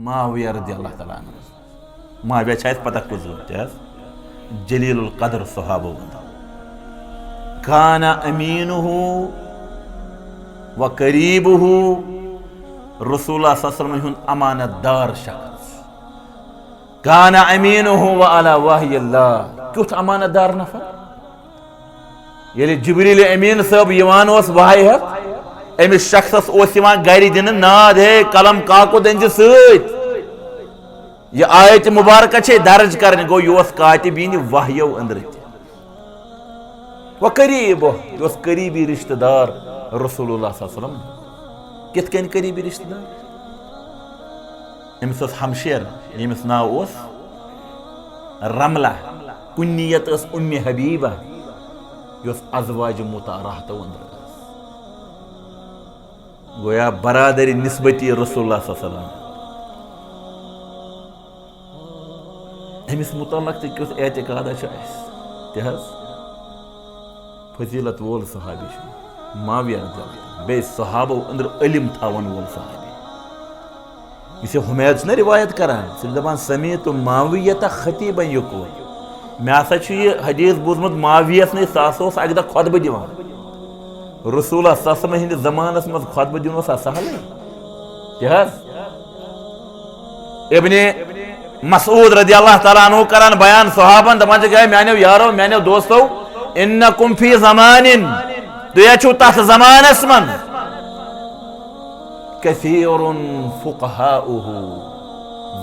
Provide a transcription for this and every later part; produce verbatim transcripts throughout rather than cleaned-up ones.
معاویہ رضی اللہ تعالیٰ عنہ۔ معاویہ چھِ اَسہِ پتہ کُس گوٚو، کیٛاہ حظ؟ جلیل القدر صحابہ ہُنٛد۔ کان امینہ و قریبہ، رسول اللہ صلی اللہ علیہ وسلم ہُنٛد امانت دار شخص۔ کان امینہ و علی وحی اللہ، کیُتھ امانت دار نفر۔ ییٚلہِ جبریل امین صٲب یِوان اوس وحی ہٮ۪تھ، أمِس شخصس اوس یِوان گرِ دِنہٕ ناد، ہے قلم کاکُد أنۍ زِ سۭتۍ۔ یہِ آیت مبارکہ چھے درج کرنہِ، گوٚو یہِ اوس کاتبین وحیو أنٛدرٕ تہِ۔ و قریب، یہِ اوس قریبی رشتہٕ دار رسول اللہ صلی اللہ علیہ وسلم۔ کِتھ کٔنۍ قریبی رشتہٕ دار؟ أمِس اوس ہمشیر، ییٚمِس ناو اوس رملہ، کُنیت ٲس اُمِ حبیبہ، یۄس ازواج مطہراتو أنٛدرٕ ٲس۔ گویا برادری نسبتی رسول اللہ صلی اللہ علیہ وسلم۔ أمِس متعلق تہِ کیُتھ اعتقادہ چھُ اَسہِ تہِ حظ؟ فضیلت وول صحابی چھُ معاویہ رضی اللہ عنہ۔ بیٚیہِ صحابو أنٛدرٕ علم تھاون وول صحابی۔ یُس یہِ حمید چھُنہ روایت کران، سُہ چھُ دپان، سمعت معاویہ خطیبا یقول۔ مےٚ ہسا چھُ یہِ حدیث بوٗزمُت معاویس نِش، سُہ ہسا اوس اکہِ دۄہ خطبہٕ دِوان۔ رسول اللہ صلی اللہ علیہ وسلم ہٕنٛدِس زمانس منٛز خطبہٕ دیُن اوس سہلٕے۔ تہِ حظ۔ ابن مسعود رضی اللہ تعالیٰ عنہ کران بیان صحابن، دپان چھِ، "ہے میانیو یارو، میانیو دوستو، انکم فی زمان، تُہۍ حظ چھِو تتھ زمانس منٛز، کثیر فقہاؤہ،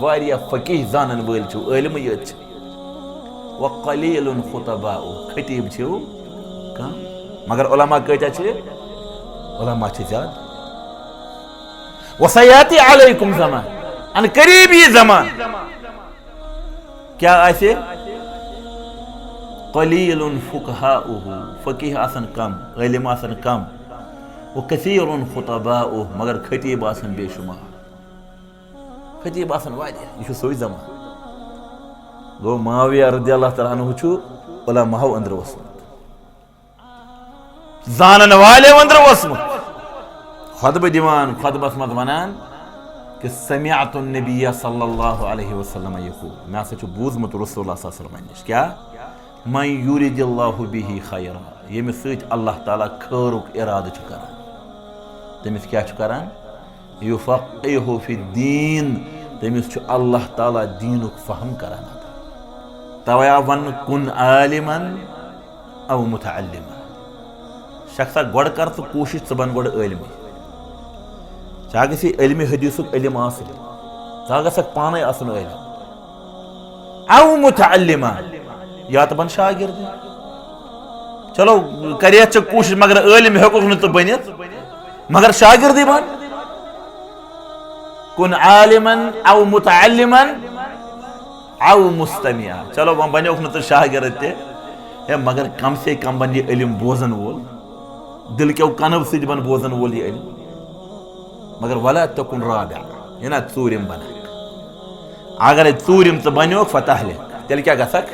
واریاہ فقیہ زانن وٲلۍ چھِو، عٲلمٕے یٲتۍ چھِ، و قلیل خطباؤہ، خطیب چھِو کم، مگر علماء کۭتیاہ چھِ؟ علماء چھِ زیادٕ۔ وسیاتی علیکم زمان، ان قریب یی زمان۔ کیا آسہِ؟ قلیل فقہاؤہ، فقیہ آسن کم، عالم آسن کم۔ و کثیر خطباؤہ، مگر خطیب آسن بے شمار۔ خطیب آسن واریاہ، یہِ چھُ سُے زمان۔ گوٚو معاویہ رضی اللہ تعالیٰ عنہ چھُ علماء أنٛدرٕ اوسمُت۔ زانن والٮ۪و أنٛدرٕ اوسمُت۔ خطبہٕ دِوان، خطبس منٛز ونان کہ سمعت النبی صلی اللہ علیہ وسلم یقول، مےٚ ہسا چھُ بوٗزمُت رسول اللہ صلی اللہ علیہ وسلم نِش۔ کیٛاہ؟ من یرد اللہ بہ خیرا، ییٚمِس سۭتۍ اللہ تعالیٰ خٲرُک ارادٕ چھُ کران، تٔمِس کیٛاہ چھُ کران؟ یفقہہ فی الدین، تٔمِس چھُ اللہ تعالیٰ دیٖنُک فہم کران عطا۔ توے آو وننہٕ، کن عالما او متعلما۔ شخصا، گۄڈٕ کر ژٕ کوٗشش، ژٕ بن گۄڈٕ عٲلمٕے۔ ژےٚ گژھی علمِ حدیثُک علم آسُن، ژٕ گژھکھ پانے آسُن عٲلم۔ او متعلما، یا تہٕ بن شاگرد۔ چلو، کریتھ ژےٚ کوٗشش، مگر عٲلم ہیوٚکُکھ نہٕ ژٕ بٔنِتھ، مگر شاگردٕے بن۔ کن عالما او متعلما او مستمعا۔ چلو، وۄنۍ بنیوکھ نہٕ ژٕ شاگرد تہِ، ہے، مگر کم سے کم بن یہِ علم بوزن وول، دل کیو کنو سۭتۍ بن بوزن وول یہِ علم۔ مگر ولا تکن رابعا، یہِ نہ ژوٗرِم بنکھ۔ اگرے ژوٗرِم ژٕ بنیوکھ، فتہلک، تیٚلہِ کیٛاہ گژھکھ؟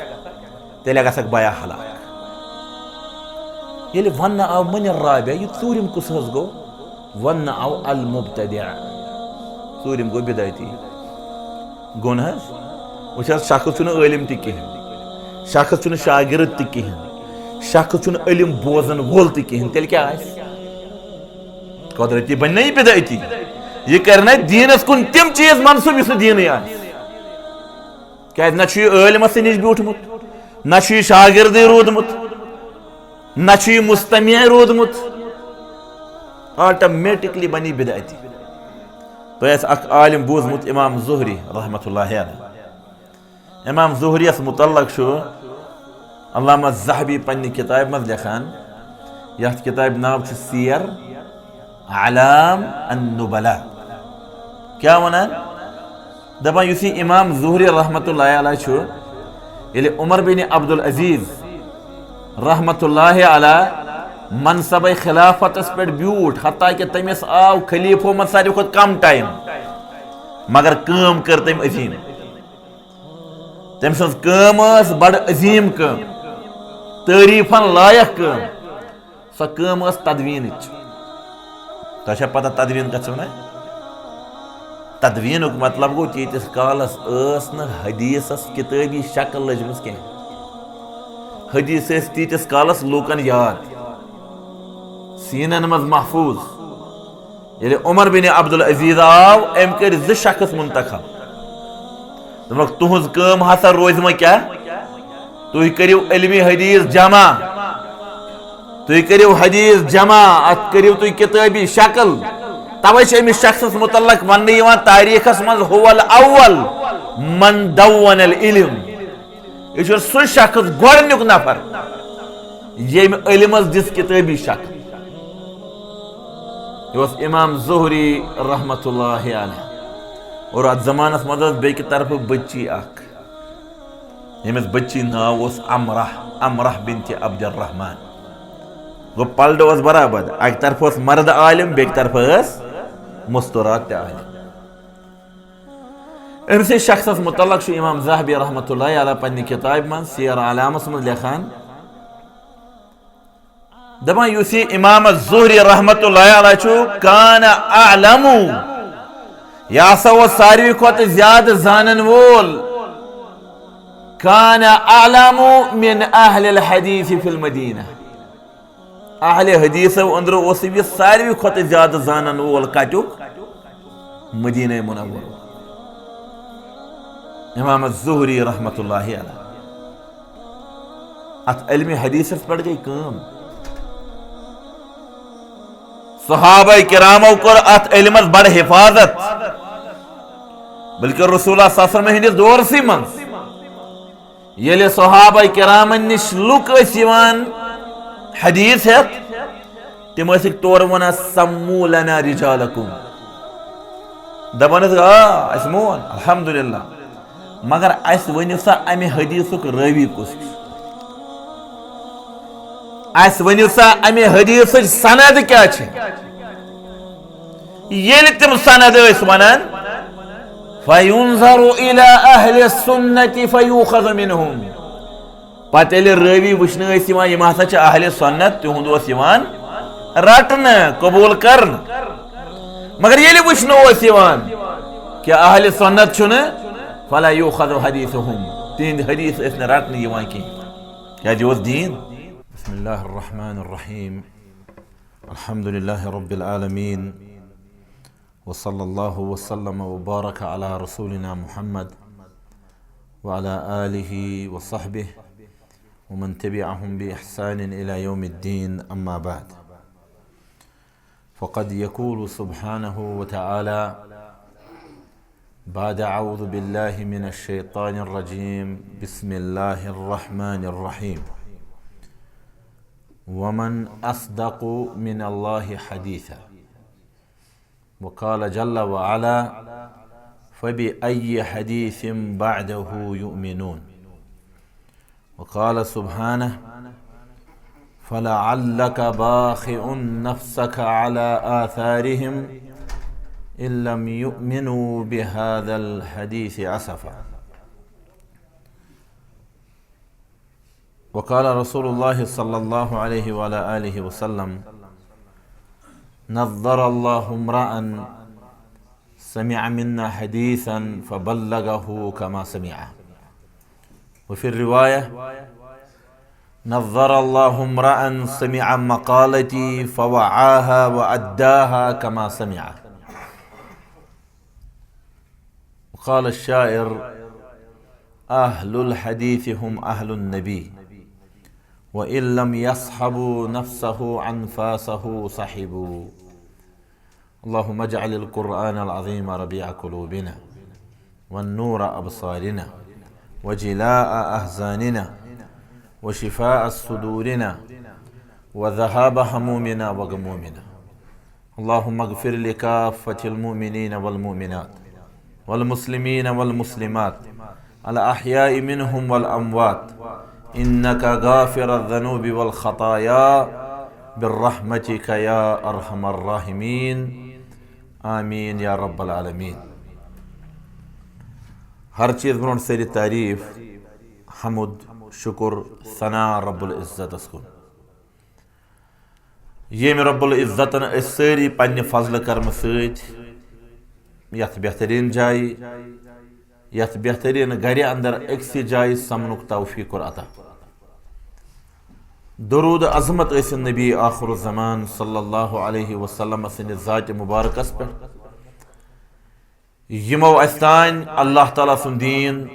تیٚلہِ گژھکھ بیا ہلاک۔ ییٚلہِ وننہٕ آو من الرابع، یہِ ژوٗرِم کُس حظ گوٚو؟ وننہٕ آو المبتدع، ژوٗرِم گوٚو بدعتی۔ گوٚو نہٕ حظ؟ وٕچھ حظ، شخص چھُنہٕ عٲلم تہِ کِہیٖنۍ، شخص چھُنہٕ شاگرد تہِ کِہیٖنۍ، شخص چھُنہٕ علم بوزن وول تہِ کِہیٖنۍ، تیٚلہِ کیٛاہ آسہِ؟ قۄدرتی بنہِ نہ یہِ بدعتی۔ یہِ کرِ نہ دیٖنس کُن تِم چیٖز منسوب یُس نہٕ دیٖنٕے آسہِ۔ کیازِ نہ چھُ یہِ عٲلمس نِش بیوٗٹھمُت، نہ چھُ یہِ شاگردٕے روٗدمُت، نہ چھُ یہِ مستمع روٗدمُت۔ آٹومیٹکلی بنہِ یہِ بدعتی۔ تۄہہِ آسہِ اکھ عالم بوٗزمُت امام زہری رحمتہ اللہ علیہ۔ امام زہریس متعلق چھُ علامہ زہبی پننہِ کتابہِ منٛز لیکھان، یتھ کتابہِ ناو چھُ سیر اعلام النبلاء۔ کیٛاہ ونان؟ دپان یُس یہِ امام زہری رحمتہ اللہ علیہ چھُ، ییٚلہِ عمر بن عبدالعزیز رحمتہ اللہ علیہ منصبِ خلافتس پٮ۪ٹھ بیوٗٹھ، حتیٰ کہ تٔمِس آو خلیفو منٛز ساروی کھۄتہٕ کم ٹائم، مگر کٲم کٔر تٔمۍ عظیٖم۔ تٔمۍ سٕنٛز کٲم ٲس بڑٕ عظیٖم کٲم، تعریٖفن لایق کٲم۔ سۄ کٲم ٲس تدویٖنٕچ۔ تۄہہِ چھا پتہ تدویٖن کتھ چھِ ونان؟ تدوینُک مطلب گوٚو، تیٖتِس کالس ٲس نہٕ حدیثس کتابی شکل لٔجمٕژ کینٛہہ۔ حدیث ٲسۍ تیٖتِس کالس لوٗکن یاد، سیٖنن منٛز محفوٗظ۔ ییٚلہِ عمر بن عبدالعزیز آو، أمۍ کٔرۍ زٕ شخص منتخب۔ دوٚپُکھ، "تُہنٛز کٲم ہسا روزِ وۄنۍ کیٛاہ؟ تُہۍ کٔرِو علمی حدیث جمع، تُہۍ کٔرِو حدیث جمع، اتھ کٔرِو تُہۍ کتابی شکل۔" توے چھِ أمِس شخصس متعلق وننہٕ یِوان تاریخس منٛز، "هو الاول من دون العلم۔" یہِ چھُ سُہ شخص، گۄڈٕنیُک نفر، ییٚمۍ علمس دِژ کتابی شکل۔ یہِ اوس امام زہری رحمتہ اللہ علیہ۔ اور اتھ زمانس منٛز ٲس بیٚکہِ طرفہٕ بچی اکھ، ییٚمِس بچی ناو اوس امرہ، امرہ بنت عبد الرحمن۔ گوٚو، پلڑٕ اوس برابر، اکہِ طرفہٕ اوس مرد عالم، بیٚکہِ طرفہٕ ٲس مستورات تہِ عالم۔ أمۍ سٕے شخصس متعلق چھُ امام ذہبی رحمتہ اللہ علیہ پننہِ کتابہِ منٛز سیر اعلامس منٛز لیکھان، دپان، یُس یہِ امام الزہری رحمتہ اللہ علیہ چھُ، کان اعلم، یہِ ہسا اوس ساروی کھۄتہٕ زیادٕ زانن وول، کان اعلم من اہل الحدیث فی المدینہ۔ اہل حدیثو اندرو اوس یہِ ساروی کھۄتہٕ زیادٕ زانن وول کتیُک؟ مدینہ منورُک۔ امام الزہری رحمتہ اللہ علیہ۔ اتھ علمِ حدیثس پٮ۪ٹھ گٔے کٲم۔ صحابہ کرامو کوٚر اتھ علمس بڑٕ حفاظت، بلکہ رسول اللہ صلی اللہ علیہ وسلم ہٕنٛدِس دورسٕے منٛز ییٚلہِ صحابہ کرامن نِش لُکھ ٲسۍ یِوان حدیث ہٮ۪تھ، تِم ٲسِکھ تورٕ وَنان، "سمو لنا رجالکم"۔ دَپان ٲسۍ، "آ، اَسہِ مون، الحمدللہ، مگر اَسہِ ؤنِو سا، اَمہِ حدیثُک رٲوی کُس چھُ؟ اَسہِ ؤنِو سا، اَمہِ حدیثٕچ سند کیٛاہ چھِ؟" ییٚلہِ تِم سند ٲسۍ وَنان، فینظر الی اہل السنة فیؤخذ منهم۔ پتہٕ ییٚلہِ رٲوی وٕچھنہٕ ٲسۍ یِوان، یِم ہسا چھِ اہل سنت، تِہُنٛد اوس یِوان رٹنہٕ، قبول کرنہٕ۔ مگر ییٚلہِ وٕچھنہٕ اوس یِوان کہِ اہل سنت چھُنہٕ، فلا یؤخذ حدیثهم، تِہنٛدۍ حدیث ٲسۍ نہٕ رٹنہٕ یِوان کینٛہہ، کیٛازِ یہِ اوس دیٖن۔ بسم اللہ الرحمن الرحیم۔ الحمد لله رب العالمين، وصلى الله وسلم وبارك على رسولنا محمد وعلى آله وصحبه ومن تبعهم بإحسان إلى يوم الدين، أما بعد. فقد يقول سبحانه وتعالى بعد أعوذ بالله من الشيطان الرجيم، بسم الله الرحمن الرحيم. ومن أصدق من الله حديثا. وقال جل وعلا، فبأي حديث بعده يؤمنون. وقال سبحانه، فلعلك باخع نفسك على آثارهم إن لم يؤمنوا بهذا الحديث أسفا. وقال رسول الله صلى الله عليه وعلى آله وسلم، نظر الله امرأ سمع منا حديثا فبلغه كما سمعه. وفي الرواية، نظر الله امرأ سمع مقالتي فوعاها وأداها كما سمعه. وقال الشاعر، أهل الحديث هم أهل النبي، وإن لم يصحبوا نفسه أنفاسه صحبوا. اللهم اجعل القرآن العظيم ربيع قلوبنا، والنور أبصارنا، وجلاء أحزاننا، وشفاء صدورنا، وذهاب همومنا وغمومنا. اللهم اغفر لكافة المؤمنين والمؤمنات والمسلمين والمسلمات الأحياء منهم والأموات، إنك غافر الذنوب والخطايا برحمتك يا أرحم الراحمين. آمين يا رب العالمين. ہر چیز برونٹھ ساری تعریف، حمد، شکر، ثنا رب العزتس کن۔ ییٚمۍ رب العزتن أسۍ سٲری پننہِ فضلہٕ کرمہٕ سۭتۍ یتھ بہترین جایہِ، یتھ بہترین گرِ اندر أکسٕے جایہِ سمنُک توفیق کوٚر عطا۔ درود عظمت ٲسِن نبی آخر الزمان صلی اللہ علیہ وسلم سٕنٛدِ ذاتِ مبارکس پٮ۪ٹھ، یِمو اسہِ تام اللہ تعالیٰ سُنٛد دیٖن،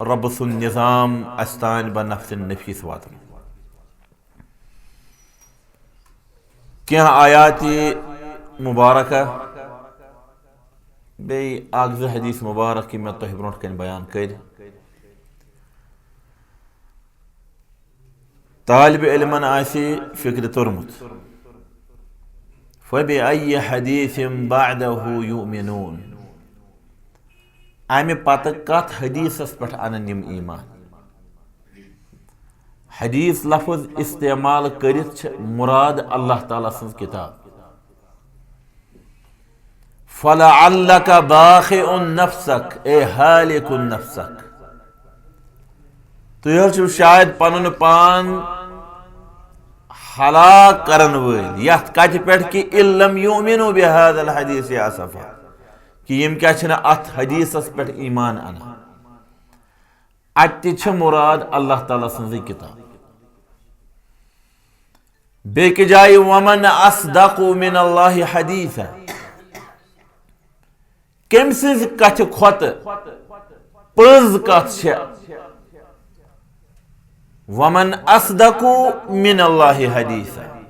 رۄبہٕ سُنٛد نظام اسہِ تام بنفس نفیس واتنوو۔ کینٛہہ آیات مبارکہ، بیٚیہِ اکھ زٕ حدیث مبارک یِم مےٚ تۄہہِ برونٛٹھ کنہِ بیان کٔرۍ۔ طالب علمن آسہِ فکرِ توٚرمُت، فَبِأَيِّ حَدِيثٍ بَعْدَهُ يُؤْمِنُونَ؟ امہِ پتہٕ کتھ حدیثس پٮ۪ٹھ انن یِم ایمان؟ حدیث لفظ استعمال کٔرِتھ چھِ مراد اللہ تعالیٰ سٕنٛز کتاب۔ فَلَعَلَّكَ بَاخِعٌ نَفْسَكَ، اے ہالِکُ نفسک، تُہۍ حظ چھِو شاید پنُن پان ہلاک کرن وٲلۍ یتھ کتھِ پٮ۪ٹھ کہِ إِن لَمْ يُؤْمِنُوا بِهَذَا الْحَدِيثِ آسَفًا، کہِ یِم کیٛاہ چھِنہٕ اتھ حدیثس پٮ۪ٹھ ایمان انان۔ اتہِ تہِ چھِ مراد اللہ تعالیٰ سٕنٛزٕے کتاب۔ بیٚکہِ جایہِ، وَمَنْ أَصْدَقُ مِنَ اللَّهِ حَدِيثًا۔ کٔمۍ سٕنٛزِ کتھِ کھۄتہٕ پٔز کتھ چھےٚ؟ وَمَنْ أَصْدَقُ مِنَ اللَّهِ حَدِيثًا۔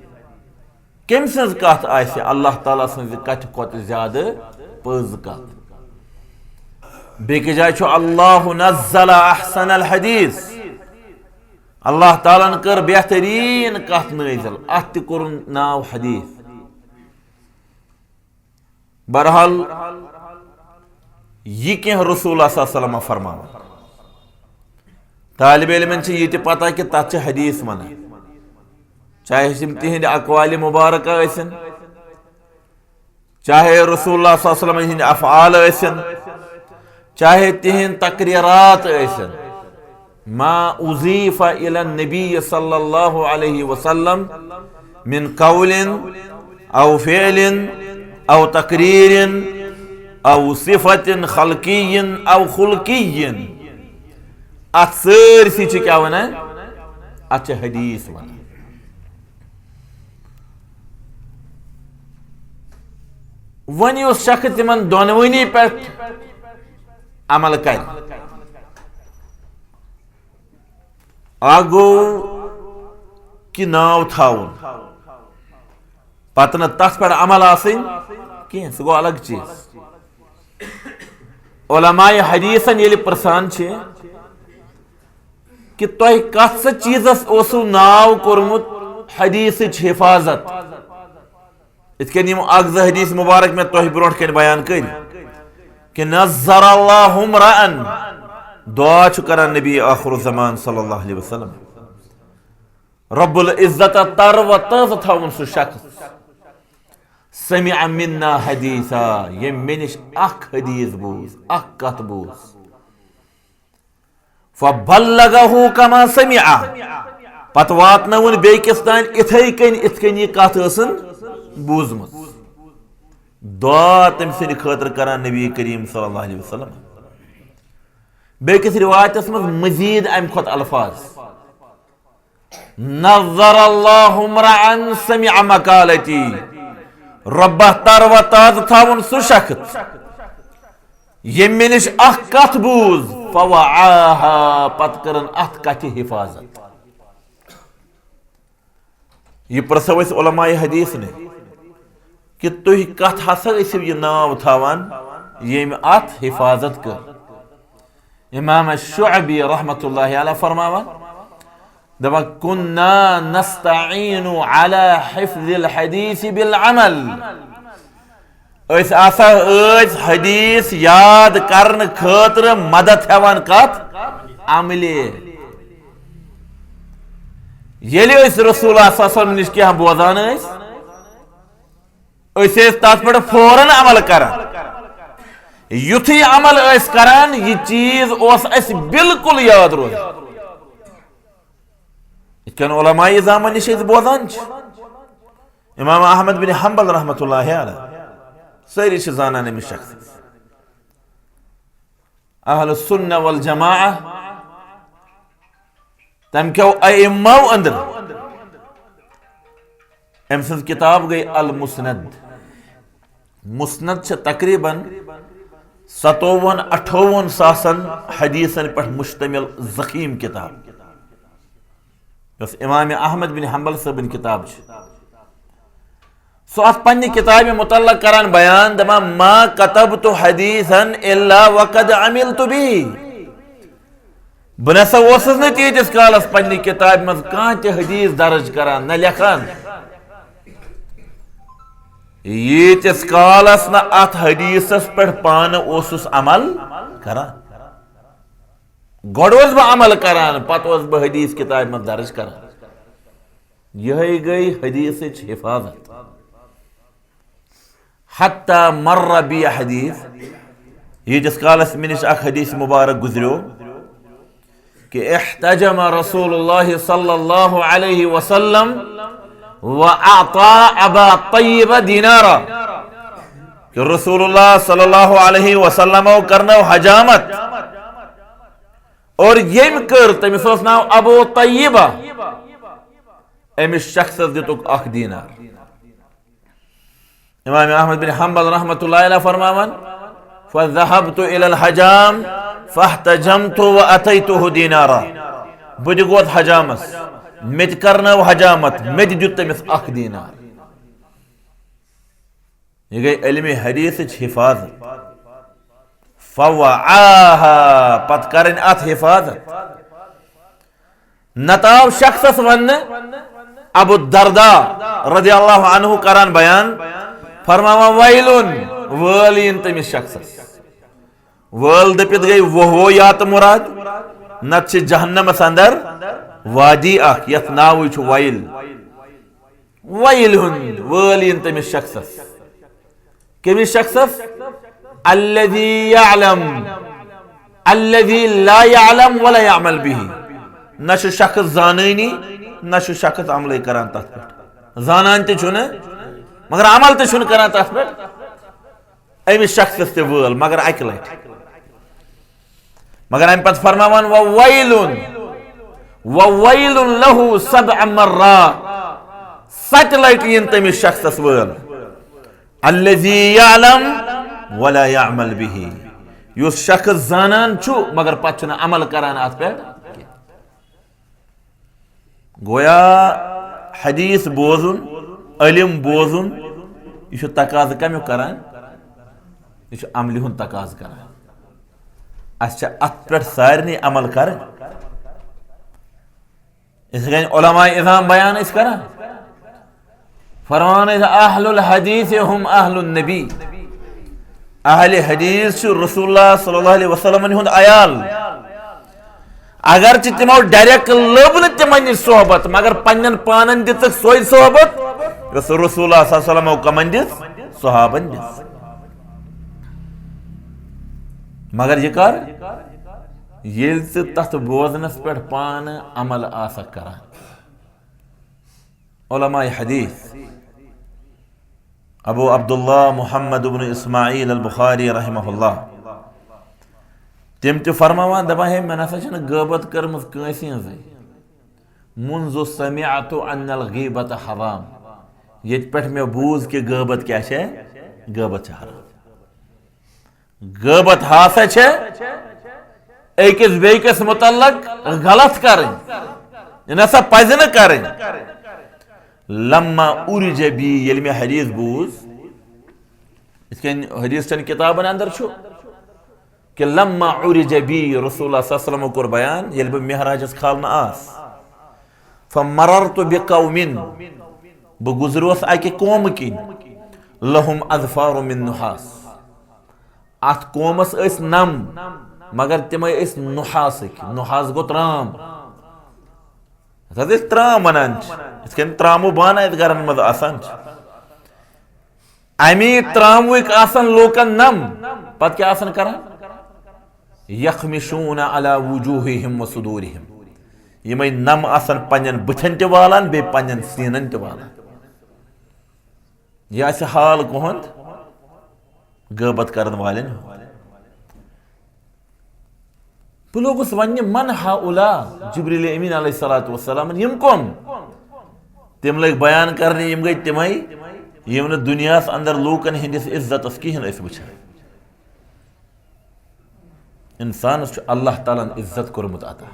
کٔمۍ سٕنٛز کتھ آسہِ اللہ تعالیٰ سٕنٛزِ کتھِ کھۄتہٕ زیادٕ پٔز کتھ؟ بیٚکہِ جایہِ چھُ، اللَّهُ نَزَّلَ أَحْسَنَ الْحَدِيثِ۔ اللہ تعالیٰ ہن کٔر بہتریٖن کتھ نٲزِل، اتھ تہِ کوٚرُن ناو حدیث۔ بہرحال، یہِ کینٛہہ رسول اللہ صلی اللہ علیہ وسلم فرماوان۔ طالب علمن چھِ یہِ تہِ پتہ کہِ تتھ چھِ حدیث ونان، چاہے تِم تِہنٛدِ اقوالِ مبارکہ ٲسِن، چاہے رسول اللہ صلی اللہ علیہ وسلم ہٕنٛدۍ افعال ٲسِن، چاہے تِہنٛدۍ تقریرات ٲسِن۔ ما أضيف إلى النبي صلى الله عليه وسلم من قول أو فعل أو تقرير أو صفة خلقي أو خلقي۔ اتھ سٲرسٕے چھِ کیٛاہ ونان؟ اتھ چھِ حدیث ونان۔ وۄنۍ یُس شخص تِمن دۄنوٕنی پٮ۪ٹھ عمل کرِ، اکھ گوٚو کہِ ناو تھاوُن، پتہٕ نہٕ تتھ پٮ۪ٹھ عمل آسٕنۍ کینٛہہ، سُہ گوٚو الگ چیٖز۔ علماء حدیثن ییٚلہِ پرژھان چھِ کہِ تۄہہِ کتھ سا چیٖزس اوسوٕ ناو کوٚرمُت حدیثٕچ حفاظت، یِتھ کٔنۍ یِم اکھ زٕ حدیث مبارک مےٚ تۄہہِ برونٛٹھ کنہِ بیان کٔرۍ، کہِ نظر اللہ امرأن، دعا چھُ کران نبی آخر الزمان صلی اللہ علیہ وسلم، رب العزت تر و تازٕ تھاوُن سُہ شخص، سمع منا حدیثا، ییٚمۍ مےٚ نِش اکھ حدیث بوٗز، اکھ کتھ بوٗز، فبلغه كما سمع، پتہٕ واتنٲوٕن بیٚیہِ کِس تام اِتھَے کٔنۍ، اِتھ کٔنۍ یہِ کتھ ٲسٕن بوٗزمٕژ۔ دعا تٔمۍ سٕنٛدِ خٲطرٕ کران نبی کریم صلی اللہ علیہ وسلم۔ بیٚیہِ کِس رِوایتس منٛز مزید امہِ کھۄتہٕ الفاظ، نظر اللہ امرأن سمع مقالتی، رۄبہ تر و تازٕ تھاوُن سُہ شخص ییٚمہِ نِش اکھ کتھ بوٗز، فوعاها، پتہٕ کٔرٕن اتھ کتھِ حفاظت۔ یہِ پرژھو أسۍ علماء حدیث نِش کہِ تُہۍ کتھ ہسا ٲسِو یہِ ناو تھاوان ییٚمۍ اتھ حفاظت کٔر؟ امام شعبی رحمت اللہ علیہ فرماوان، دپان، كنا نستعين على حفظ الحديث بالعمل۔ أسۍ ہسا ٲسۍ حدیث یاد کرنہٕ خٲطرٕ مدد ہٮ۪وان کتھ؟ عملہِ۔ ییٚلہِ أسۍ رسول اللہ صلی اللہ علیہ وسلم نِش کینٛہہ بوزان ٲسۍ، أسۍ ٲسۍ تتھ پٮ۪ٹھ فوراً عمل کران۔ یُتھُے عمل ٲسۍ کران، یہِ چیٖز اوس اَسہِ بالکل یاد روزان۔ یِتھ کٔنۍ علماء زامن نِش أسۍ بوزان چھِ، امام احمد بن حنبل رحمت اللہ علیہ، سٲری چھِ زانان أمِس شخصس۔ اہل السنہ والجماعہ، تم کیو ائمو اندر، أمۍ سٕنٛز کتاب گٔے المسند۔ مسند چھِ تقریباً ستووُہن اٹھووُہن ساسن حدیثن پٮ۪ٹھ مشتمل ضخیم کتاب، یۄس امام احمد بن حنبل صٲبٕنۍ کتاب چھِ۔ سُہ اتھ پننہِ کتابہِ متعلق کران بیان، دپان، "ما كتبت حديثا إلا وقد عملت به۔" بہٕ نسا اوسُس نہٕ تیٖتِس کالس پننہِ کتابہِ منٛز کانٛہہ تہِ حدیث درج کران، نہ لیکھان، ییٖتِس کالس نہٕ اتھ حدیثس پٮ۪ٹھ پانہٕ اوسُس عمل کران۔ گۄڈٕ اوسُس بہٕ عمل کران، پتہٕ اوسُس بہٕ حدیث کتابہِ منٛز درج کران۔ یہے گٔے حدیثٕچ حفاظت۔ حتی مر بی حدیث، ییٖتِس کالس مےٚ نِش اکھ حدیث مبارک گُزریو کہ احتجم رسول اللہ صلی اللہ علیہ وسلم و اعطا ابا طیبہ دینارا، کہ رسول اللہ صلی اللہ علیہ وسلم کرنو حجامت، اور ییٚمۍ کٔر، تٔمِس اوس ناو ابو طیبہ، أمِس شخصس دِتُکھ اکھ دینار۔ امام احمد بن حنبل رحمۃ اللہ علیہ فرماوان، "فذهبت الى الحجام فاحتجمت واتيته دينارا۔" بہٕ تہِ گوس حجامس، مےٚ تہِ کرنٲو حجامت، مےٚ تہِ دیُت تٔمِس اکھ دینار۔ یہِ گٔے علمِ حدیثٕچ حفاظت۔ فوعاها، پتہٕ کرٕنۍ اتھ حفاظت۔ نتہٕ آو شخصس وننہٕ، ابو الدرداء رضی اللہ عنہ کران بیان، فرماوان، "ویلن"، وٲل یِن تٔمِس شخصس۔ وٲل دٔپِتھ گٔے وہو یا تہٕ مراد، نتہٕ چھِ جہنمس اندر وادی اکھ، یتھ ناوٕے چھُ ویل۔ ویل ہُنٛد وٲل یِن تٔمِس شخصس۔ کٔمِس شخصس؟ الذي يعلم، الذي لا يعلم ولا يعمل به۔ نہ چھُ شخص زانٲنی، نہ چھُ شخص عملٕے کران تتھ پٮ۪ٹھ۔ زانان تہِ چھُنہٕ، مگر عمل تہِ چھُنہٕ کران تتھ پٮ۪ٹھ۔ أمِس شخصس تہِ وٲل، مگر اکہِ لٹہِ۔ مگر امہِ پتہٕ فرماوان، "وویل، وویل لہ سبع مرات"، ستہِ لٹہِ یِن تٔمِس شخصس وٲل۔ الذی یعلم ولا یعمل بہ، یُس شخص زانان چھُ مگر پتہٕ چھُنہٕ عمل کران اتھ پٮ۪ٹھ کینٛہہ۔ گویا حدیث بوزُن، علم بوزُن، یہِ چھُ تقاضہٕ کمیُک کران؟ یہِ چھُ عملہِ ہُنٛد تقاضہٕ کران۔ اَسہِ چھِ اَتھ پٮ۪ٹھ سارنٕے عمل کرٕنۍ۔ یِتھَے کٔنۍ علماء عظام بیان ٲسۍ کران، فرمان ٲسۍ، "اہل الحدیث ہم اہل النبی"۔ اہل حدیث چھُ رسول اللہ صلی اللہ علیہ وسلمن ہُنٛد عیال۔ اگرچہ تِمو ڈائریکٹ لٔب نہٕ تِمن نِش صحبت، مگر پننٮ۪ن پانن دِژٕکھ سۄے صحبت یۄس رسول اللہ صلی اللہ علیہ وسلمو کمن دِژ؟ صحابن دِژ۔ مگر یہِ کر؟ ییٚلہِ ژٕ تتھ بوزنس پٮ۪ٹھ پانہٕ عمل آسکھ کران۔ علماء حدیث ابو عبداللہ محمد بن اسماعیل البخاری رحمہ اللہ، تِم تہِ فرماوان، دپان، "ہے، مےٚ نسا چھنہٕ غٲبت کٔرمٕژ کٲنٛسہِ ہٕنٛزٕے۔ منذ سمعت ان الغیبت حرام"، ییٚتہِ پٮ۪ٹھ مےٚ بوٗز کہِ غٲبت کیٛاہ چھےٚ، غٲبت چھےٚ حرام۔ غٲبت ہسا چھےٚ أکِس بیٚیِس متعلق غلط کرٕنۍ، یہِ نسا پزِ نہٕ کرٕنۍ۔ لما عرج بی، ییٚلہِ مےٚ حدیث بوٗز، یِتھ کٔنۍ حدیث چٮ۪ن کِتابن اندر چھُ کہ لما عرج بی، رسول اللہ صلی اللہ علیہ وسلم کوٚر بیان، ییٚلہِ بہٕ معراجس کھالنہٕ آس، فمررت بقوم، بہٕ گُزریوس اکہِ قومہٕ کِنۍ، لہم اظفار من نحاس، اتھ قومس ٲسۍ نم، مگر تِمے ٲسۍ نحاسٕکۍ۔ نحاس گوٚو ترام۔ یتھ حظ أسۍ ترام ونان چھِ، یِتھ کٔنۍ تراموٗ بانہٕ اَسہِ گرن منٛز آسان چھِ۔ امی تراموٕکۍ آسان لوٗکن نم، پتہٕ کیٛاہ آسان کران؟ یخمشون علی وجوہہم و صدورہم۔ یِمے نم آسان پننٮ۪ن بٕتھن تہِ والان، بیٚیہِ پننٮ۪ن سیٖنن تہِ والان۔ یہِ آسہِ حال کُہُنٛد غٲبت کرن والٮ۪ن ہُنٛد۔ بہٕ لوٚگُس وننہِ، من ہؤلاء؟ جبریل امین علیہ الصلوۃ والسلام، یِم کم؟ تِم لٔگۍ بیان کرنہِ، یِم گٔے تِمے، یِم نہٕ دُنیاہس اندر لوٗکن ہٕنٛدِس عزتس کِہینۍ ٲسۍ وٕچھان۔ انسانس چھُ اللہ تعالیٰ ہن عزت کوٚرمُت عطا۔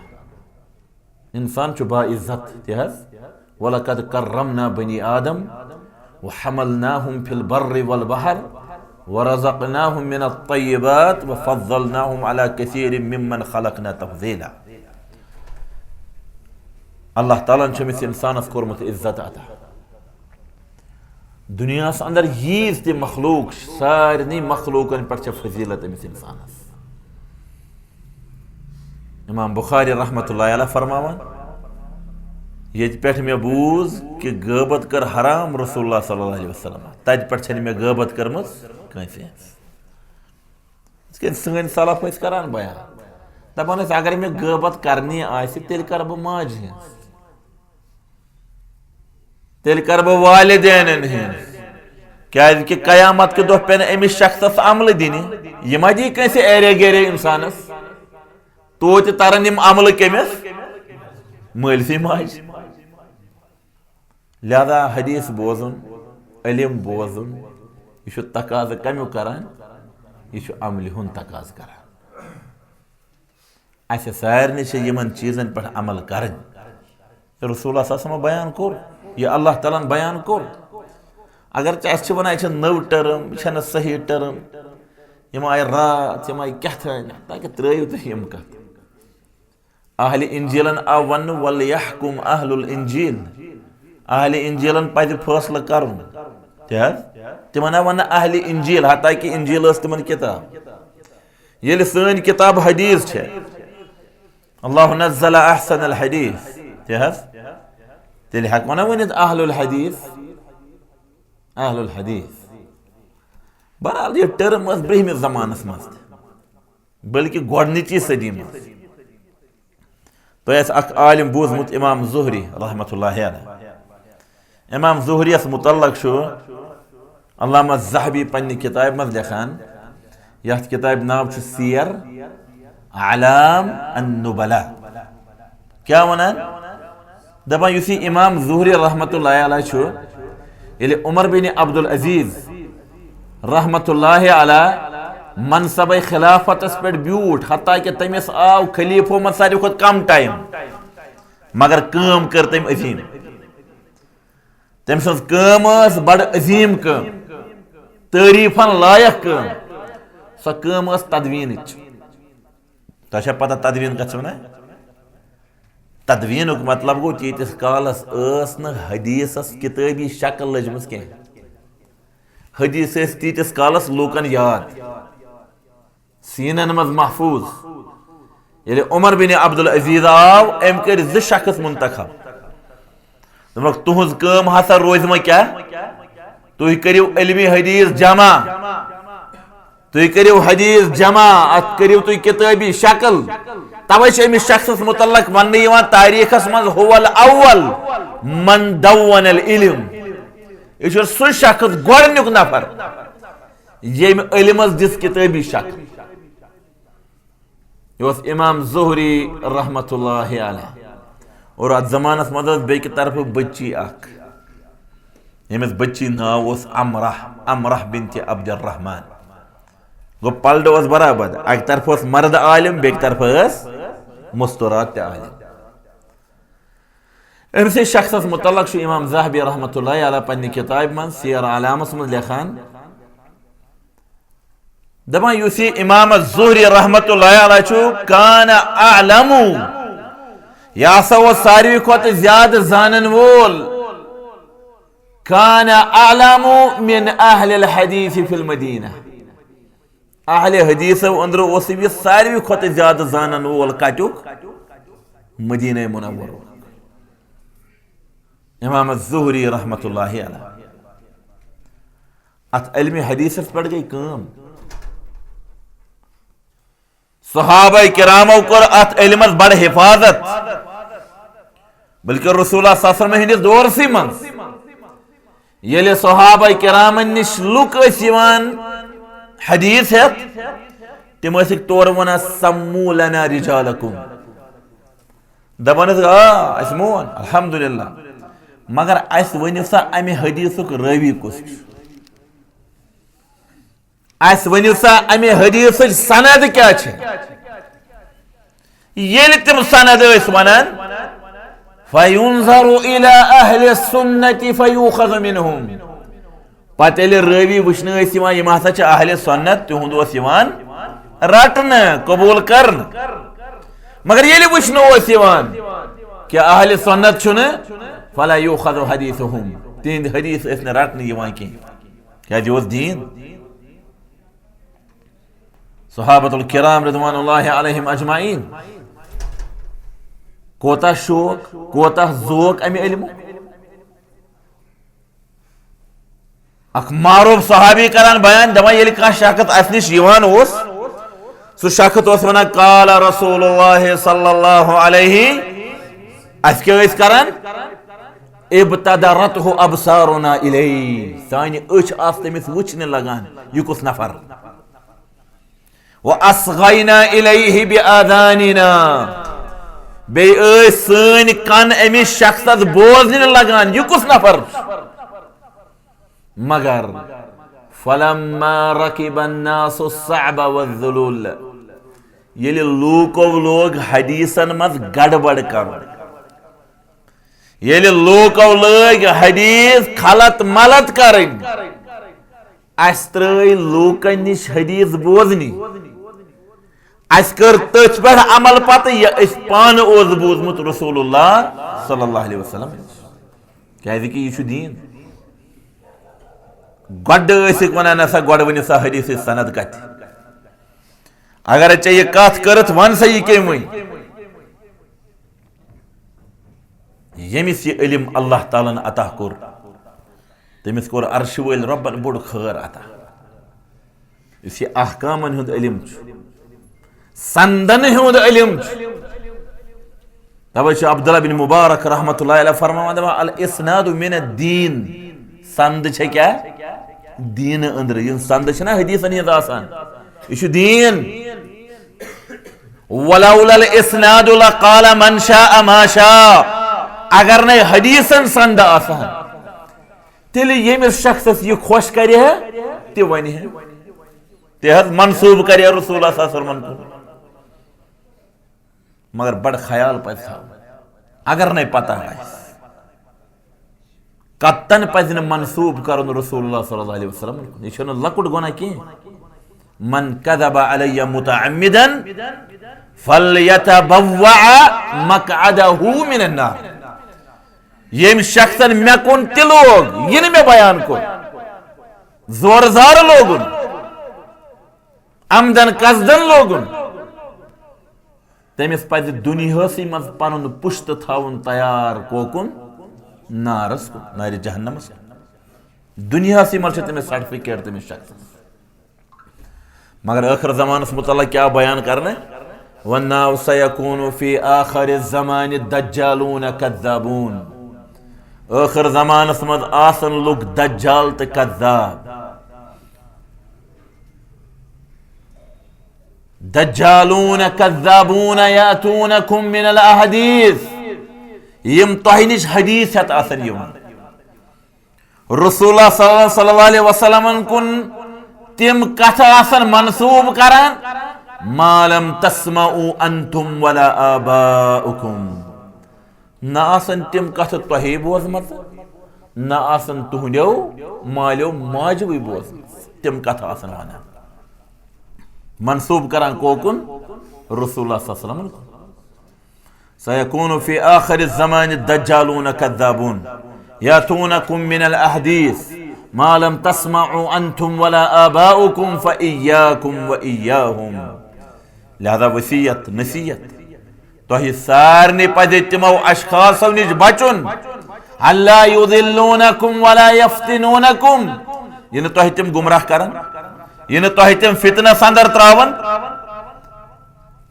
انسان چھُ با عزت تہِ حظ۔ وَلَقَدْ كَرَّمْنَا بَنِي آدَمَ وَحَمَلْنَاهُمْ فِي الْبَرِّ وَالْبَحْرِ وَرَزَقْنَاهُمْ مِنَ الطَّيِّبَاتِ وَفَضَّلْنَاهُمْ عَلَى كَثِيرٍ مِّمَّنْ خَلَقْنَا تَفْضِيلًا۔ اللہ تعالیٰ ہن چھُ أمِس انسانس کوٚرمُت عزت عطا۔ دُنیاہس اندر ییٖژ تہِ مخلوق چھِ، سارنٕے مخلوقن پٮ۪ٹھ چھےٚ فضیلت أمِس انسانس۔ امام بخاری رحمتہ اللہ علیہ فرماوان، ییٚتہِ پٮ۪ٹھ مےٚ بوٗز کہِ غٲبت کٔر حرام رسول اللہ صلی اللہ علیہ وسلم، تتہِ پٮ۪ٹھ چھنہٕ مےٚ غٲبت کٔرمٕژ کٲنٛسہِ ہٕنٛز۔ یِتھ کٔنۍ سٲنۍ سلف ٲسۍ کران بیان، دپان ٲسۍ، اگر مےٚ غٲبت کرنی آسہِ، تیٚلہِ کرٕ بہٕ ماجہِ ہٕنٛز۔ تیٚلہِ کرٕ بہٕ والدینن ہٕنٛز، کیازِ کہِ قیامت کہِ دۄہ پیٚنہٕ أمِس شخصس عملہٕ دِنہِ۔ یہِ ما دی کٲنٛسہِ ایرے گیرے انسانس؟ توتہِ ترن یِم عملہٕ کٔمِس؟ مٲلسٕے ماجہِ۔ لہذا حدیث بوزُن، علم بوزُن، یہِ چھُ تقاضہٕ کمیُک کران؟ یہِ چھُ عملہِ ہُنٛد تقاضہٕ کران۔ اسہِ سارنٕے چھِ یِمن چیٖزن پٮ۪ٹھ عمل کرٕنۍ۔ رسول اللہ صلی اللہ علیہ وسلم بیان کوٚر، یہِ اللہ تعالیٰ ہن بیان کوٚر۔ اگرچہِ اسہِ چھِ ونان، یہِ چھِ نٔو ٹرم، یہِ چھنہٕ صحیح ٹرم، یِم آیہِ راتھ، یِم آیہِ کیٛاہ تام، تاکہِ ترٲیِو تُہۍ یِم کتھٕ۔ اہلِ انجیلن آو وننہٕ، "وَلْيَحْكُمْ أَهْلُ الْإِنْجِيلِ"۔ اہلِ انجیلن پزِ فٲصلہٕ کرُن۔ تہِ حظ؟ تِمن آو وننہٕ اہلِ انجیل، حتیٰ کہ انجیل ٲس تِمن کتاب۔ ییٚلہِ سٲنۍ کتاب حدیث چھےٚ، "اللہ نزل احسن الحدیث"، تہِ حظ؟ تیٚلہِ ہٮ۪کو نا ؤنِتھ اہل الحدیث؟ اہل الحدیث۔ بہرحال، یہِ ٹرم ٲس برٛہمِس زمانس منٛز تہِ، بلکہِ گۄڈنِچی صدی منٛز۔ تۄہہِ آسہِ اکھ عالم بوٗزمُت، امام زہری رحمتہ اللہ علیہ۔ امام زہریس متعلق چھُ علامہ زہبی پننہِ کتابہِ منٛز لیکھان، یتھ کتابہِ ناو چھُ سیر اعلام النبلاء۔ کیٛاہ ونان؟ دپان، یُس یہِ امام زہری رحمتہ اللہ علیہ چھُ، ییٚلہِ عمر بن عبدالعزیز رحمتہ اللہ علیہ منصبِ خلافتس پٮ۪ٹھ بیوٗٹھ، حتیٰ کہ تٔمِس آو خلیفو منٛز ساروی کھۄتہٕ کم ٹائم، مگر کٲم کٔر تٔمۍ عظیٖم۔ تٔمۍ سٕنٛز کٲم ٲس بڑٕ عظیٖم کٲم، تعریٖفن لایق کٲم۔ سۄ کٲم ٲس تدوینٕچ۔ تۄہہِ چھا پتہ تدوین کتھ چھِ ونان؟ تدوینُک مطلب گوٚو، تیٖتِس کالس ٲس نہٕ حدیثس کتٲبی شکل لٔجمٕژ کینٛہہ۔ حدیث ٲسۍ تیٖتِس کالس لوٗکن یاد، سیٖنن منٛز محفوٗظ۔ ییٚلہِ عمر بن عبدالعزیز آو، أمۍ کٔرۍ زٕ شخص منتخب۔ دوٚپنکھ، "تُہنٛز کٲم ہسا روزِ وۄنۍ کیٛاہ؟ تُہۍ کٔرِو علمِ حدیث جمع، تُہۍ کٔرِو حدیث جمع، اتھ کٔرِو تُہۍ کتٲبی شکل۔" توے چھِ أمِس شخصس متعلق وننہٕ یِوان تاریخس منٛز، "هو الاول من دون العلم"۔ یہِ چھُ سُہ شخص، گۄڈنیُک نفر، ییٚمۍ علمس دِژ کتٲبی شکل۔ یہِ اوس امام زہری رحمتہ اللہ علیہ۔ اور اتھ زمانس منٛز ٲس بیٚکہِ طرفہٕ بچی اکھ، ییٚمِس بچی ناو اوس امرہ، امرہ بنت عبد الرحمن۔ گوٚو، پلڑٕ اوس برابر، اکہِ طرفہٕ اوس مرد عالم، بیٚکہِ طرفہٕ ٲس مستورات تہِ عالم۔ أمۍ سٕنٛدِ شخصس متعلق چھُ امام زہبی رحمتہ اللہ علیہ پننہِ کتابہِ منٛز سیر اعلامس منٛز لیکھان، دپان، یُس یہِ امام زہری رحمتہ اللہ علیہ چھُ، کان اعلم، یہِ ہسا اوس ساروی کھۄتہٕ زیادٕ زانن وول، کان اعلم من اہل الحدیث فی المدینہ۔ اہل حدیثو أنٛدرٕ اوس یہِ ساروی کھۄتہٕ زیادٕ زانن وول کتیُک؟ مدینہ منورُک۔ امام زہری رحمتہ اللہ علیہ۔ اتھ علمِ حدیثس پٮ۪ٹھ گٔے کٲم۔ صحابہ کرامو کوٚر اتھ علمس بڑٕ حفاظت، بلکہ رسول اللہ صلی اللہ علیہ وسلم ہٕنٛدِس دورسٕے منٛز ییٚلہِ صحابہ کرامن نِش لُکھ ٲسۍ یِوان حدیث ہٮ۪تھ، تِم ٲسِکھ تورٕ وَنان، "سمو لنا رجالکم"۔ دَپان ٲسِکھ، "آ، اَسہِ مون، الحمدللہ، مگر اَسہِ ؤنِو سا اَمہِ حدیثُک رٲوی کُس چھُ؟ اَسہِ ؤنِو سا اَمہِ حدیثٕچ سند کیٛاہ چھِ؟" ییٚلہِ تِم سند ٲسۍ وَنان، فینظر الی اہل السنت فیؤخذ منہم۔ پتہٕ ییٚلہِ رٲوی وٕچھنہٕ ٲسۍ یِوان، یِم ہسا چھِ اہل سنت، تِہُنٛد اوس یِوان رٹنہٕ، قبول کرنہٕ۔ مگر ییٚلہِ وٕچھنہٕ اوس یِوان کہِ اہل سنت چھُنہٕ، فلا یؤخذ حدیثہم، تِہنٛدۍ حدیث ٲسۍ نہٕ رٹنہٕ یِوان کینٛہہ۔ کیٛازِ یہِ اوس دیٖن۔ صحابۃ الکرام رضوان اللہ علیہم اجمعین، کوتاہ شوق، کوتاہ ذوق امہِ علمُک۔ اکھ معروف صحابی کران بیان، دپان، ییٚلہِ کانٛہہ شخص اسہِ نِش یِوان اوس، سُہ شخص اوس ونان، "قال رسول اللہ صلی اللہ علیہ"، اسہِ کیٛاہ ٲسۍ کران؟ "ابتدرته ابصارنا الیہ"، سانہِ أچھ آسہٕ تٔمِس وٕچھنہِ لگان، یہِ کُس نفر۔ "واصغینا الیہ باذاننا"، بیٚیہِ ٲسۍ سٲنۍ کن أمِس شخصس بوزنہِ لگان، یہِ کُس نفر چھُ؟ مگر فلما رکب الناس الصعب والذلول، ییٚلہِ لوٗکو لوگ حدیثن منٛز گڑبڑ کرُن، ییٚلہِ لوٗکو لٲگۍ حدیث خلط ملط کرٕنۍ، اسہِ ترٲے لوٗکن نِش حدیث بوزنہِ، اسہِ کٔر تٔتھۍ پٮ۪ٹھ عمل پتہٕ، یہِ اسہِ پانہٕ اوس بوٗزمُت رسول اللہ صلی اللہ علیہ وسلم نِش۔ کیازِ کہِ یہِ چھُ دیٖن۔ گۄڈٕ ٲسِکھ ونان، نسا گۄڈٕ ؤنِو سا حدیثٕچ سند کتہِ؟ اگر ژےٚ یہِ کتھ کٔرٕتھ، ون سا یہِ کٔمۍ ؤنۍ؟ ییٚمِس یہِ علم اللہ تعالیٰ ہن عطا کوٚر، تٔمِس کوٚر عرشہِ وٲلۍ رۄبن بوٚڑ خٲر عطا۔ یُس یہِ احکامن ہُنٛد علم چھُ، سندن ہُنٛد علم چھُ، توے چھُ عبداللہ بن مبارک رحمۃ اللہ علیہ فرماوان، دپان، "الاسناد من الدین"، سند چھےٚ کیٛاہ؟ دیٖنہٕ أنٛدرٕ۔ یِم سند چھِنہ حدیثن ہٕنٛز آسان، یہِ چھُ دیٖن۔ "ولولا الاسناد لقال من شاء ما شاء"، اگر نے حدیثن سند آسان، تیٚلہِ ییٚمِس شخصس یہِ خۄش کرِ ہے، تہِ ونہِ ہے، تہِ حظ منسوب کرِ ہے رسول اللہ صلی اللہ علیہ وسلمن کُن۔ مگر بڑٕ خیال پزِ تھاوُن، اگر نے پتہ آسہِ، قطعاً پزِ نہٕ منسوب کرُن رسول اللہ صلی اللہ علیہ وسلمن کُن۔ یہِ چھُنہٕ لۄکُٹ گۄناہ کینٛہہ۔ "من کذب علی متعمدا فلیتبوأ مقعدہ من النار"۔ ییٚمۍ شخصن مےٚ کُن تہِ لوگ، یہِ نہٕ مےٚ بیان کوٚر، زورٕ زارٕ لوگُن، عمدن قصدن لوگُن، تٔمِس پزِ دُنیاہسٕے منٛز پنُن پُشت تھاوُن تیار، کوکُن؟ نارس کُن، نارِ جہنمس کُن۔ دُنیاہسٕے منٛز چھِ تٔمِس سرٹیفکیٹ تٔمِس شخصس۔ مگر ٲخر زمانس متعلق کیٛاہ بیان کرنہٕ؟ "والناس سیکون فی آخر الزمان دجالون کذابون"۔ ٲخر زمانس منٛز آسن لُکھ دجال تہٕ کذاب۔ "دجالون کذابون یاتونکم من الاحادیث"، یِم تۄہہِ نِش حدیث ہٮ۪تھ آسن یِوان۔ رسول اللہ صلی اللہ، صلی اللہ علیہ وسلمن کُن تِم کتھٕ آسن منسوب کران، "ما لم تسمعوا انتم ولا آباؤکم"، نہ آسن تِم کتھٕ تۄہے بوزمژٕ، نہ آسن تُہنٛدیو مالیو ماجوٕے بوزمژٕ، تِم کتھٕ آسن ونان، منسوب کران کوکُن؟ رسول اللہ صلی اللہ علیہ وسلمن کُن۔ سیکون فی آخر الزمان دجالون کذابون یاتونکم من الاحادیث ما لم تسمعوا انتم ولا آباؤکم فایاکم وایاہم۔ لہذا وصیت، نصیحت، تۄہہِ سارنٕے پزِ تِمو اشخاصو نِش بچُن، اللہ یضلونکم ولا یفتنونکم، یہِ نہٕ تۄہہِ تِم گمراہ کرن، یہِ نہٕ تۄہہِ تِم فتنس اندر تراون۔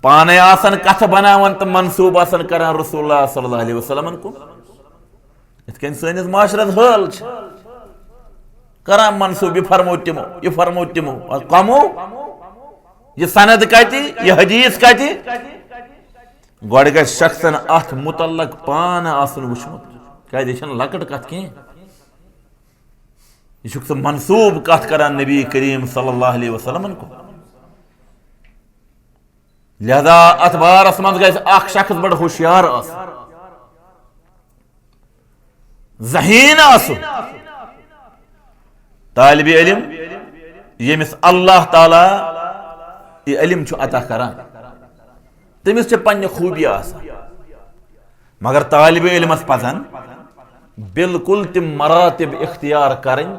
پانے آسان کتھٕ بناوان تہٕ منسوب آسان کران رسول اللہ صلی اللہ علیہ وسلمن کُن۔ یِتھ کٔنۍ سٲنِس معاشرس حٲل چھِ کران منسوب، یہِ فرمو تِمو، یہِ فرمو تِمو۔ کمو؟ یہ سند کتہِ، یہ حدیث کتہِ؟ گۄڈٕ گژھِ شخصن اتھ متعلق پانہٕ آسُن وُچھمُت، کیازِ یہِ چھنہٕ لۄکٕٹ کتھ کینٛہہ۔ یہِ چھُکھ ژٕ منسوب کتھ کران نبی کریم صلی اللہ علیہ وسلمن کُن۔ لہذا اتھ بارس منٛز گژھِ اکھ شخص بڑٕ ہوشیار آسُن، ذہین آسُن۔ طالب علم ییٚمِس اللہ تعالیٰ یہِ علم چھُ عطا کران، تٔمِس چھِ پننہِ خوٗبی آسان، مگر طالب علمس پزن بالکل تِم مراتب اختیار کرٕنۍ،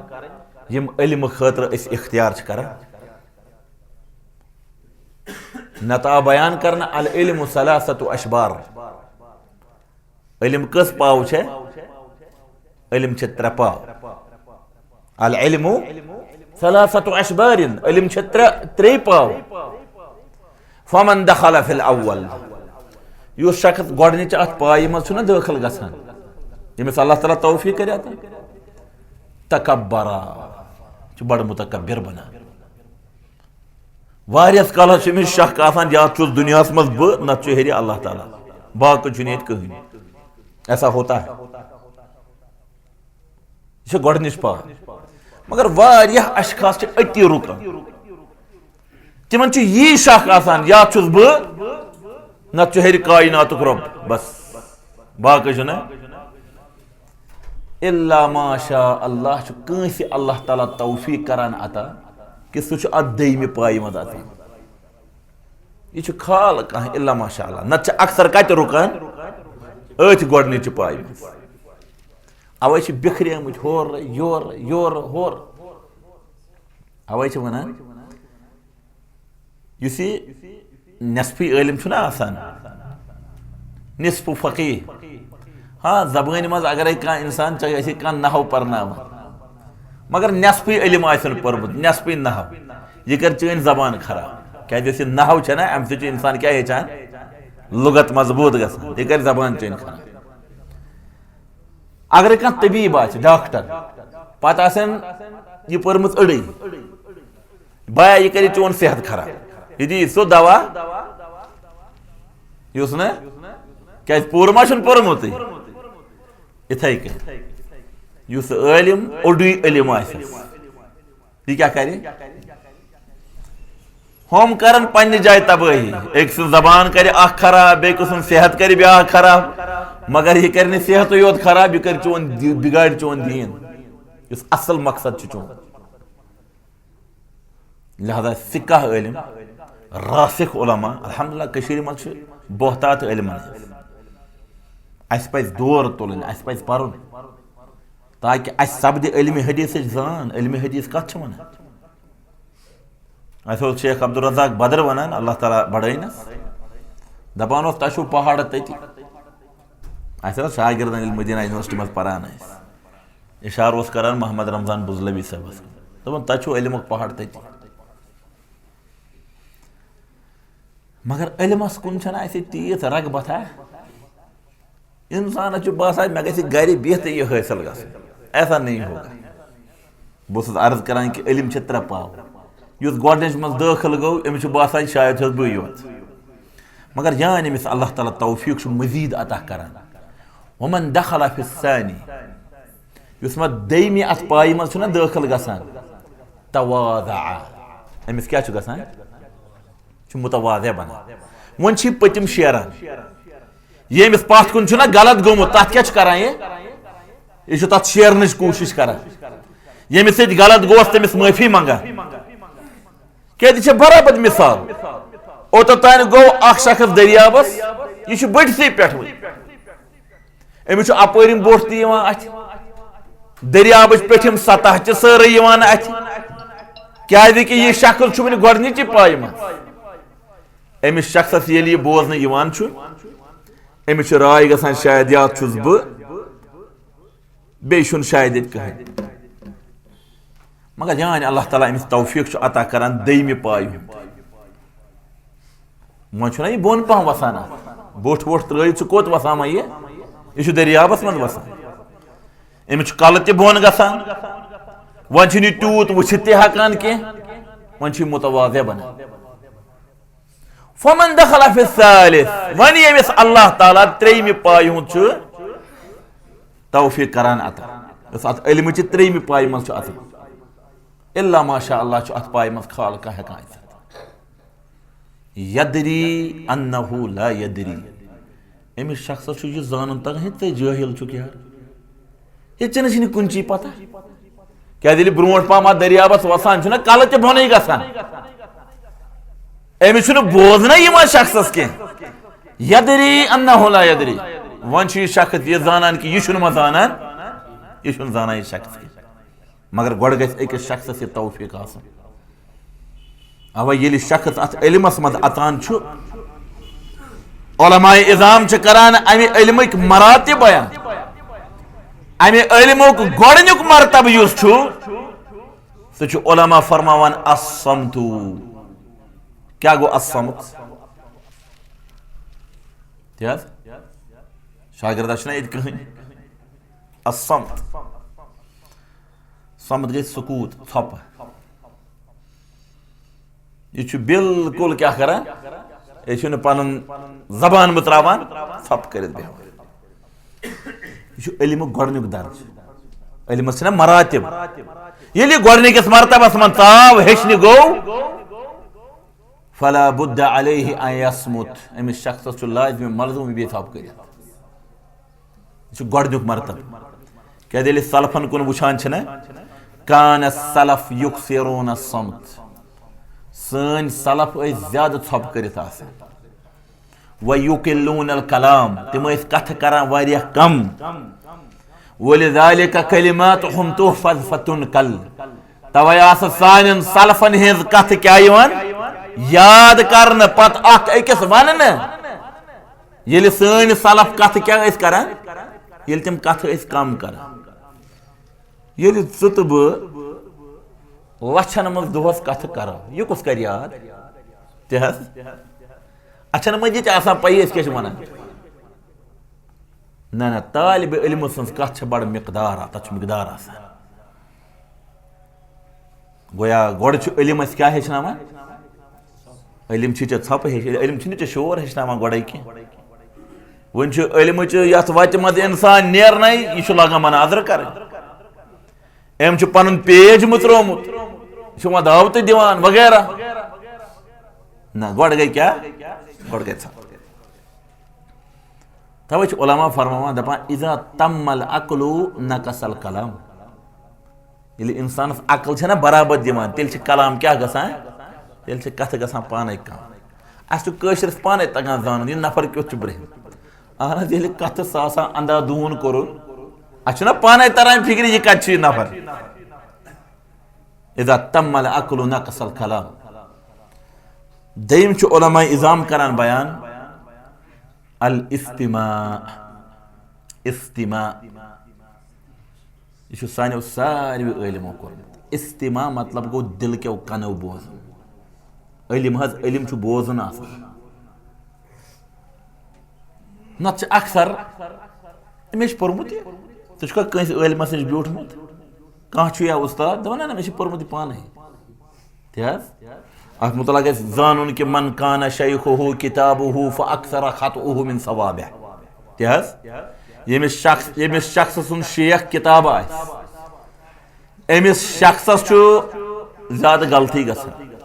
یِم علمہٕ خٲطرٕ أسۍ اختیار چھِ کران۔ نتہٕ آو بیان کرنہٕ، العلم ثلاثة اشبار۔ علم کٔژ پاو چھےٚ؟ علم چھِ ترٛےٚ پاو۔ العلم ثلاثة اشبار، علم چھِ ترٛےٚ، ترٛے پاو۔ فمن دخل في الاول، یُس شخص گۄڈنِچ اتھ پایہِ منٛز چھُنہ دٲخل گژھان، ییٚمِس اللہ تعالیٰ توفیق کرِ عطا، تکبرا، چھُ بڑٕ متکبر بنان۔ واریاہس کالس چھُ أمِس شک آسان، یا چھُس دُنیاہس منٛز بہٕ، نتہٕ چھُ ہیٚرِ اللہ تعالیٰ، باقٕے چھُنہٕ ییٚتہِ کٕہٕنۍ۔ ایسا ہوتا ہے؟ یہِ چھِ گۄڈٕنِچ پاو۔ مگر واریاہ اشخاص چھِ أتی رُکان۔ تِمن چھُ یی شک آسان، یا چھُس بہٕ، نتہٕ چھُ ہیٚرِ کایناتُک رۄب، بس، باقٕے چھُنہٕ۔ الا ما شاء اللہ، چھُ کٲنٛسہِ اللہ تعالیٰ توفیق کران عطا کہِ سُہ چھُ اتھ دوٚیمہِ پایہِ منٛز اژان۔ یہِ چھُ خال کانٛہہ الا ما شاء اللہ، نتہٕ چھِ اکثر کتہِ رُکان؟ أتھۍ گۄڈٕنِچہِ پایہِ منٛز۔ اوے چھِ بِکھریمٕتۍ ہورٕ یورٕ، یورٕ ہورٕ۔ اوے چھِ ونان، یُس یہِ نصفی عٲلِم چھُنہ آسان، نصف فقیہ۔ ہاں، زبٲنۍ منٛز اگرے کانٛہہ انسان چاہے اَسہِ کانٛہہ نحو پرناوان، مگر نصفی علم آسہِ نہٕ پوٚرمُت، نصفی نحو، یہِ کرِ چٲنۍ زبان خراب۔ کیازِ یُس یہِ نحو چھےٚ نہ، امہِ سۭتۍ چھُ انسان کیٛاہ ہیٚچھان؟ لغت مضبوط گژھان، یہِ کرِ زبان چٲنۍ خراب۔ اگرے کانٛہہ طبیب آسہِ، ڈاکٹر، پتہٕ آسن یہِ پٔرمٕژ أڑٕے، بایا، یہِ کرِ چون صحت خراب۔ یہِ دِیہِ سُہ دوا یُس نہٕ، کیازِ پوٗرٕ ما چھُنہٕ پوٚرمُتٕے۔ یِتھے کٔنۍ یُس عٲلِم اوٚڑُے علم آسٮ۪س، یہِ کیٛاہ کرِ؟ ہُم کرن پننہِ جایہِ تبٲہی، أکۍ سٕنٛز زبان کرِ اکھ خراب، بیٚیہِ کُس سُنٛد صحت کرِ بیٛاکھ خراب، مگر یہِ کرِ نہٕ صحتٕے یوت خراب، یہِ کرِ چون دی-، بگاڑِ چون دیٖن، یُس اصل مقصد چھُ چون۔ لہذا فقہ عٲلِم، راسخ علماء، الحمدللہ کٔشیٖرِ منٛز چھِ بہتات عٲلمن ہٕنٛز۔ اَسہِ پَزِ دور تُلٕنۍ، اَسہِ پَزِ پَرُن، تاکہِ اَسہِ سپدِ علمِ حدیثٕچ زان۔ علمِ حدیث کَتھ چھِ وَنان؟ اَسہِ اوس شیخ عبدالرزاق بدر وَنان، اللہ تعالیٰ بڑٲینَس، دَپان اوس، "تۄہہِ چھُو پہاڑ تٔتی۔" اَسہِ ٲس شاگردَن ییٚلہِ مدینہ یونیورسٹی منٛز پَران ٲسۍ، اِشارٕ اوس کران محمد رمضان بزلوی صٲبس۔ دوٚپُن، "تۄہہِ چھُو علمُک پہاڑ تٔتی۔" مگر علمس کُن چھنہٕ اسہِ تیٖژ رغبت ہا۔ انسانس چھُ باسان، مےٚ گژھِ گرِ بِہتھٕے یہِ حٲصِل گژھُن۔ ایسا نہیں ہوگا۔ بہٕ اوسُس عرض کران کہِ علم چھِ ترٛےٚ پاو۔ یُس گۄڈٕنِچ منٛز دٲخل گوٚو، أمِس چھُ باسان، شاید چھُس بٕے یوت۔ مگر یان أمِس اللہ تعالیٰ توفیق چھُ مزید عطا کران۔ ومن دخل فی الثانی، یُس ما دوٚیمہِ اتھ پایہِ منٛز چھُنہ دٲخل گژھان، تواضع، أمِس کیٛاہ چھُ گژھان؟ چھُ متواضع بنان۔ وۄنۍ چھِ یہِ پٔتِم شیران۔ ییٚمِس پتھ کُن چھُنہ غلط گوٚمُت، تتھ کیٛاہ چھُ کران یہِ؟ یہِ چھُ تتھ شیرنٕچ کوٗشش کران۔ ییٚمِس سۭتۍ غلط گوس، تٔمِس معٲفی منگان۔ کیٛازِ یہِ چھےٚ برابر مثال۔ اوٚتتھ تانۍ گوٚو اکھ شخص دٔریاوس، یہِ چھُ بٔٹھسٕے پٮ۪ٹھ وۄنۍ۔ أمِس چھُ اپٲرۍ یِم بوٚٹھ تہِ یِوان اَتھِ۔ دٔریاوٕچ پیٚٹھِم سطح تہِ سٲرٕے یِوان اَتھِ۔ کیٛازِ کہِ یہِ شخص چھُ وُنہِ گۄڈٕنِچی پایہِ منٛز۔ أمِس شخصس ییٚلہِ یہِ بوزنہٕ یِوان چھُ، أمِس چھُ راے گژھان، شاید یاد چھُس بہٕ، بیٚیہِ چھُنہٕ شاید ییٚتہِ کٕہٕنۍ۔ مگر یعنی اللہ تعالیٰ أمِس توفیق چھُ عطا کران دوٚیمہِ پایہِ ہُنٛد۔ وۄنۍ چھُنہ یہِ بۄن پہم وسان اَتھ۔ بوٚٹھ ووٚٹھ ترٛٲیِتھ ژٕ کوٚت وسان وۄنۍ یہِ؟ یہِ چھُ دٔریاوَس منٛز وسان۔ أمِس چھُ کلہٕ تہِ بۄن گژھان۔ وۄنۍ چھُنہٕ یہِ تیوٗت وٕچھِتھ تہِ ہٮ۪کان کینٛہہ۔ وۄنۍ چھُ یہِ متواضع بنان۔ فمن دخل فی الثالث، وۄنۍ ییٚمِس اللہ تعالیٰ ترٛیٚیِمہِ پایہِ ہُنٛد چھُ توفیق کران عطا، یُس اتھ علمٕچہِ ترٛیٚیِمہِ پایہِ منٛز چھُ عطا، الا ما شاء اللہ چھُ اتھ پایہِ منٛز خال کانٛہہ ہٮ۪کان أژِتھ۔ یدری انہ لا یدری، أمِس شخصس چھُ یہِ زانُن تگان، ہے، ژٕ جٲہِل چھُکھ یار، ہے، ژےٚ نہ چھِ نہٕ کُنچی پتہ۔ کیازِ ییٚلہِ برونٛٹھ پہم اتھ دٔریابس وسان چھُنہ، کلہٕ تہِ بۄنٕے گژھان، أمِس چھُنہٕ بوزنَے یِوان شخصس کینٛہہ۔ یدری انہ لا یدری، وۄنۍ چھُ یہِ شخص یہِ زانان کہِ یہِ چھُنہٕ ما زانان، یہِ چھُنہٕ زانان یہِ شخص کینٛہہ۔ مگر گۄڈٕ گژھِ أکِس شخصس یہِ توفیق آسُن۔ اوا ییٚلہِ شخص اتھ علمس منٛز اژان چھُ، علماء عظام چھِ کران امہِ علمٕکۍ مراتب بیان۔ امہِ علمُک گۄڈٕنیُک مرتبہٕ یُس چھُ، سُہ چھُ علماء فرماوان الصمت۔ کیٛاہ گوٚو الصمت؟ تہِ حظ، شاگردس چھُنہ ییٚتہِ کٕہٕنۍ۔ الصمت، صمت گٔے سکوٗت، ژھۄپہٕ۔ یہِ چھُ بالکل کیٛاہ کران؟ یہِ چھُنہٕ پنُن زبان مٕژراوان، ژھۄپہٕ کٔرِتھ بیٚہوان۔ یہِ چھُ علمُک گۄڈٕنیُک درجہٕ۔ علمس چھِنہ مراتب۔ ییٚلہِ یہِ گۄڈٕنِکِس مرتبس منٛز ژاو، ہیٚچھنہِ گوٚو، فلا بد علیہ ان یصمت، أمِس شخصس چھُ لازمی ملزوم یہِ بیٚیہِ ژھۄپہٕ کٔرِتھ۔ یہِ چھُ گۄڈٕنیُک مرتبہٕ۔ کیٛازِ ییٚلہِ سلفن کُن وٕچھان چھِنہ، کان السلف یکثرون الصمت، سٲنۍ سلف ٲسۍ زیادٕ ژھۄپہٕ کٔرِتھ آسان۔ ویقلون الکلام، تِم ٲسۍ کتھٕ کران واریاہ کم۔ ولذلک کلماتہم تحفظ فتنقل، توے آسہٕ سانٮ۪ن سلفن ہٕنٛز کتھٕ کیٛاہ یِوان یاد کرنہٕ، پتہٕ اکھ أکِس وننہٕ۔ ییٚلہِ سٲنۍ سلف کتھٕ کیٛاہ ٲسۍ کران؟ ییٚلہِ تِم کتھٕ ٲسۍ کم کران۔ ییٚلہِ ژٕ تہٕ بہٕ لچھن منٛز دۄہس کتھٕ کرو، یہِ کُس کرِ یاد؟ تہِ حظ، اچھن مٔنٛزی تہِ آسان پیی أسۍ کیٛاہ چھِ ونان۔ نہ، نہ، طالب علم سٕنٛز کتھ چھِ بڑٕ مقدار، تتھ چھُ مقدار آسان۔ گویا گۄڈٕ چھُ علم اَسہِ کیٛاہ ہیٚچھناوان؟ علم چھِ ژےٚ ژھۄپہٕ ہیٚچھ، علم چھُنہٕ ژےٚ شور ہیٚچھناوان گۄڈَے کینٛہہ۔ وۄنۍ چھُ علمٕچہِ یَتھ وَتہِ منٛز اِنسان نیرنَے، یہِ چھُ لگان مناظر کَرٕنۍ۔ أمۍ چھُ پَنُن پیج مُترومُت، یہِ چھُ وۄنۍ دعوتہٕ دِوان وغیرہ۔ نہ، گۄڈٕ گٔے کیٛاہ؟ گۄڈٕ گٔے ژھۄپہٕ۔ توے چھِ علماء فرماوان، دَپان، "اذا تم العقل نقص الکلام"۔ ییٚلہِ اِنسانَس عقل چھےٚ نہ برابر دِوان، تیٚلہِ چھِ کلام کیٛاہ گژھان؟ تیٚلہِ چھِ کَتھٕ گژھان پانَے کم۔ اَسہِ چھُ کٲشرِس پانَے تَگان زانُن، یہِ نفر کیُتھ چھُ برٛونٛہہ۔ اَہَن حظ، ییٚلہِ کَتھٕ ساسان اندھا دھون کوٚرُن، اَسہِ چھُنہ پانَے تَران فِکرِ، یہِ کَتہِ چھُ یہِ نفر؟ اذا تم العقل نقص الکلام۔ دوٚیِم چھُ علماء عظام کران بیان، الاستماع۔ استماع۔ یہِ چھُ سانیو ساروی عٲلمو کوٚرمُت۔ استماع مطلب گوٚو دِل کیو کنو بوزُن۔ علم حظ، علم چھُ بوزُن آسان۔ نتہٕ چھِ اکثر، "مےٚ چھُ پوٚرمُت یہِ۔" ژٕ چھُکھا کٲنٛسہِ عٲلمس نِش بیوٗٹھمُت؟ کانٛہہ چھُ یا اُستاد دَپان، "نہ، نہ، مےٚ چھُ پوٚرمُت یہِ پانَے۔" تہِ حظ؟ اَتھ مُتعلق گژھِ زانُن کہِ "من کان شیخہ کتابہ فاکثر خطؤہ من صوابہ۔" تہِ حظ؟ ییٚمِس شخص، ییٚمِس شخص سُنٛد شیخ کِتاب آسہِ، أمِس شخصس چھُ زیادٕ غلطی گژھان۔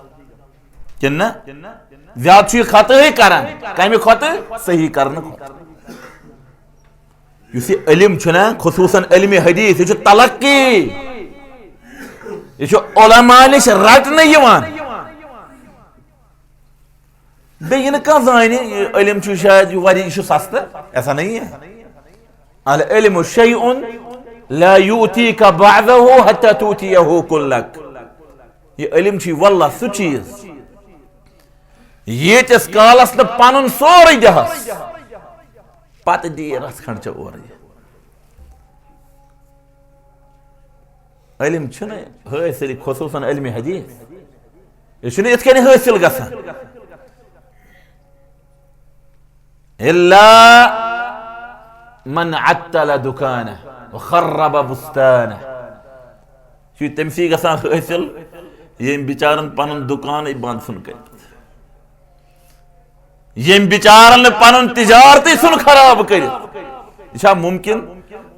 کِنہٕ نہ؟ زیادٕ چھُ یہِ خطٲے کران۔ کمہِ کھۄتہٕ؟ صحیح کرنہٕ کھۄتہٕ۔ یُس یہِ علم چھُنہ، خصوصاً علم حدیث، یہِ چھُ تلقی۔ یہِ چھُ علماء نِش رٹنہٕ یِوان۔ بیٚیہِ یہِ نہٕ کانٛہہ زانہِ، یہِ علم چھُ شاید یہِ واریاہ، یہِ چھُ سستہٕ، ایسا نہیں ہے۔ العلم شیء لا یؤتیک بعضہ حتی تؤتیہ کلک۔ یہِ علم چھُ واللہ سُہ چیٖز، ییٖتِس کالس نہٕ پنُن سورُے دِہس، پتہٕ دِیہِ رژھ کھنڈ ژےٚ اورٕ یہِ۔ علم چھُنہٕ حٲصِل، خصوصاً علم حدیث، یہِ چھُنہٕ یِتھ کٔنۍ حٲصِل گژھان۔ الا من عطل دکانہ وخرب بستانہ۔ چھُ تٔمسٕے گژھان حٲصِل، ییٚمۍ بِچارن پنُن دُکانٕے بنٛد ژھُن کٔرِتھ۔ ییٚمۍ بِچارن نہٕ پنُن تجارتٕے ژھُن خراب کٔرِتھ۔ یہِ چھا مُمکِن؟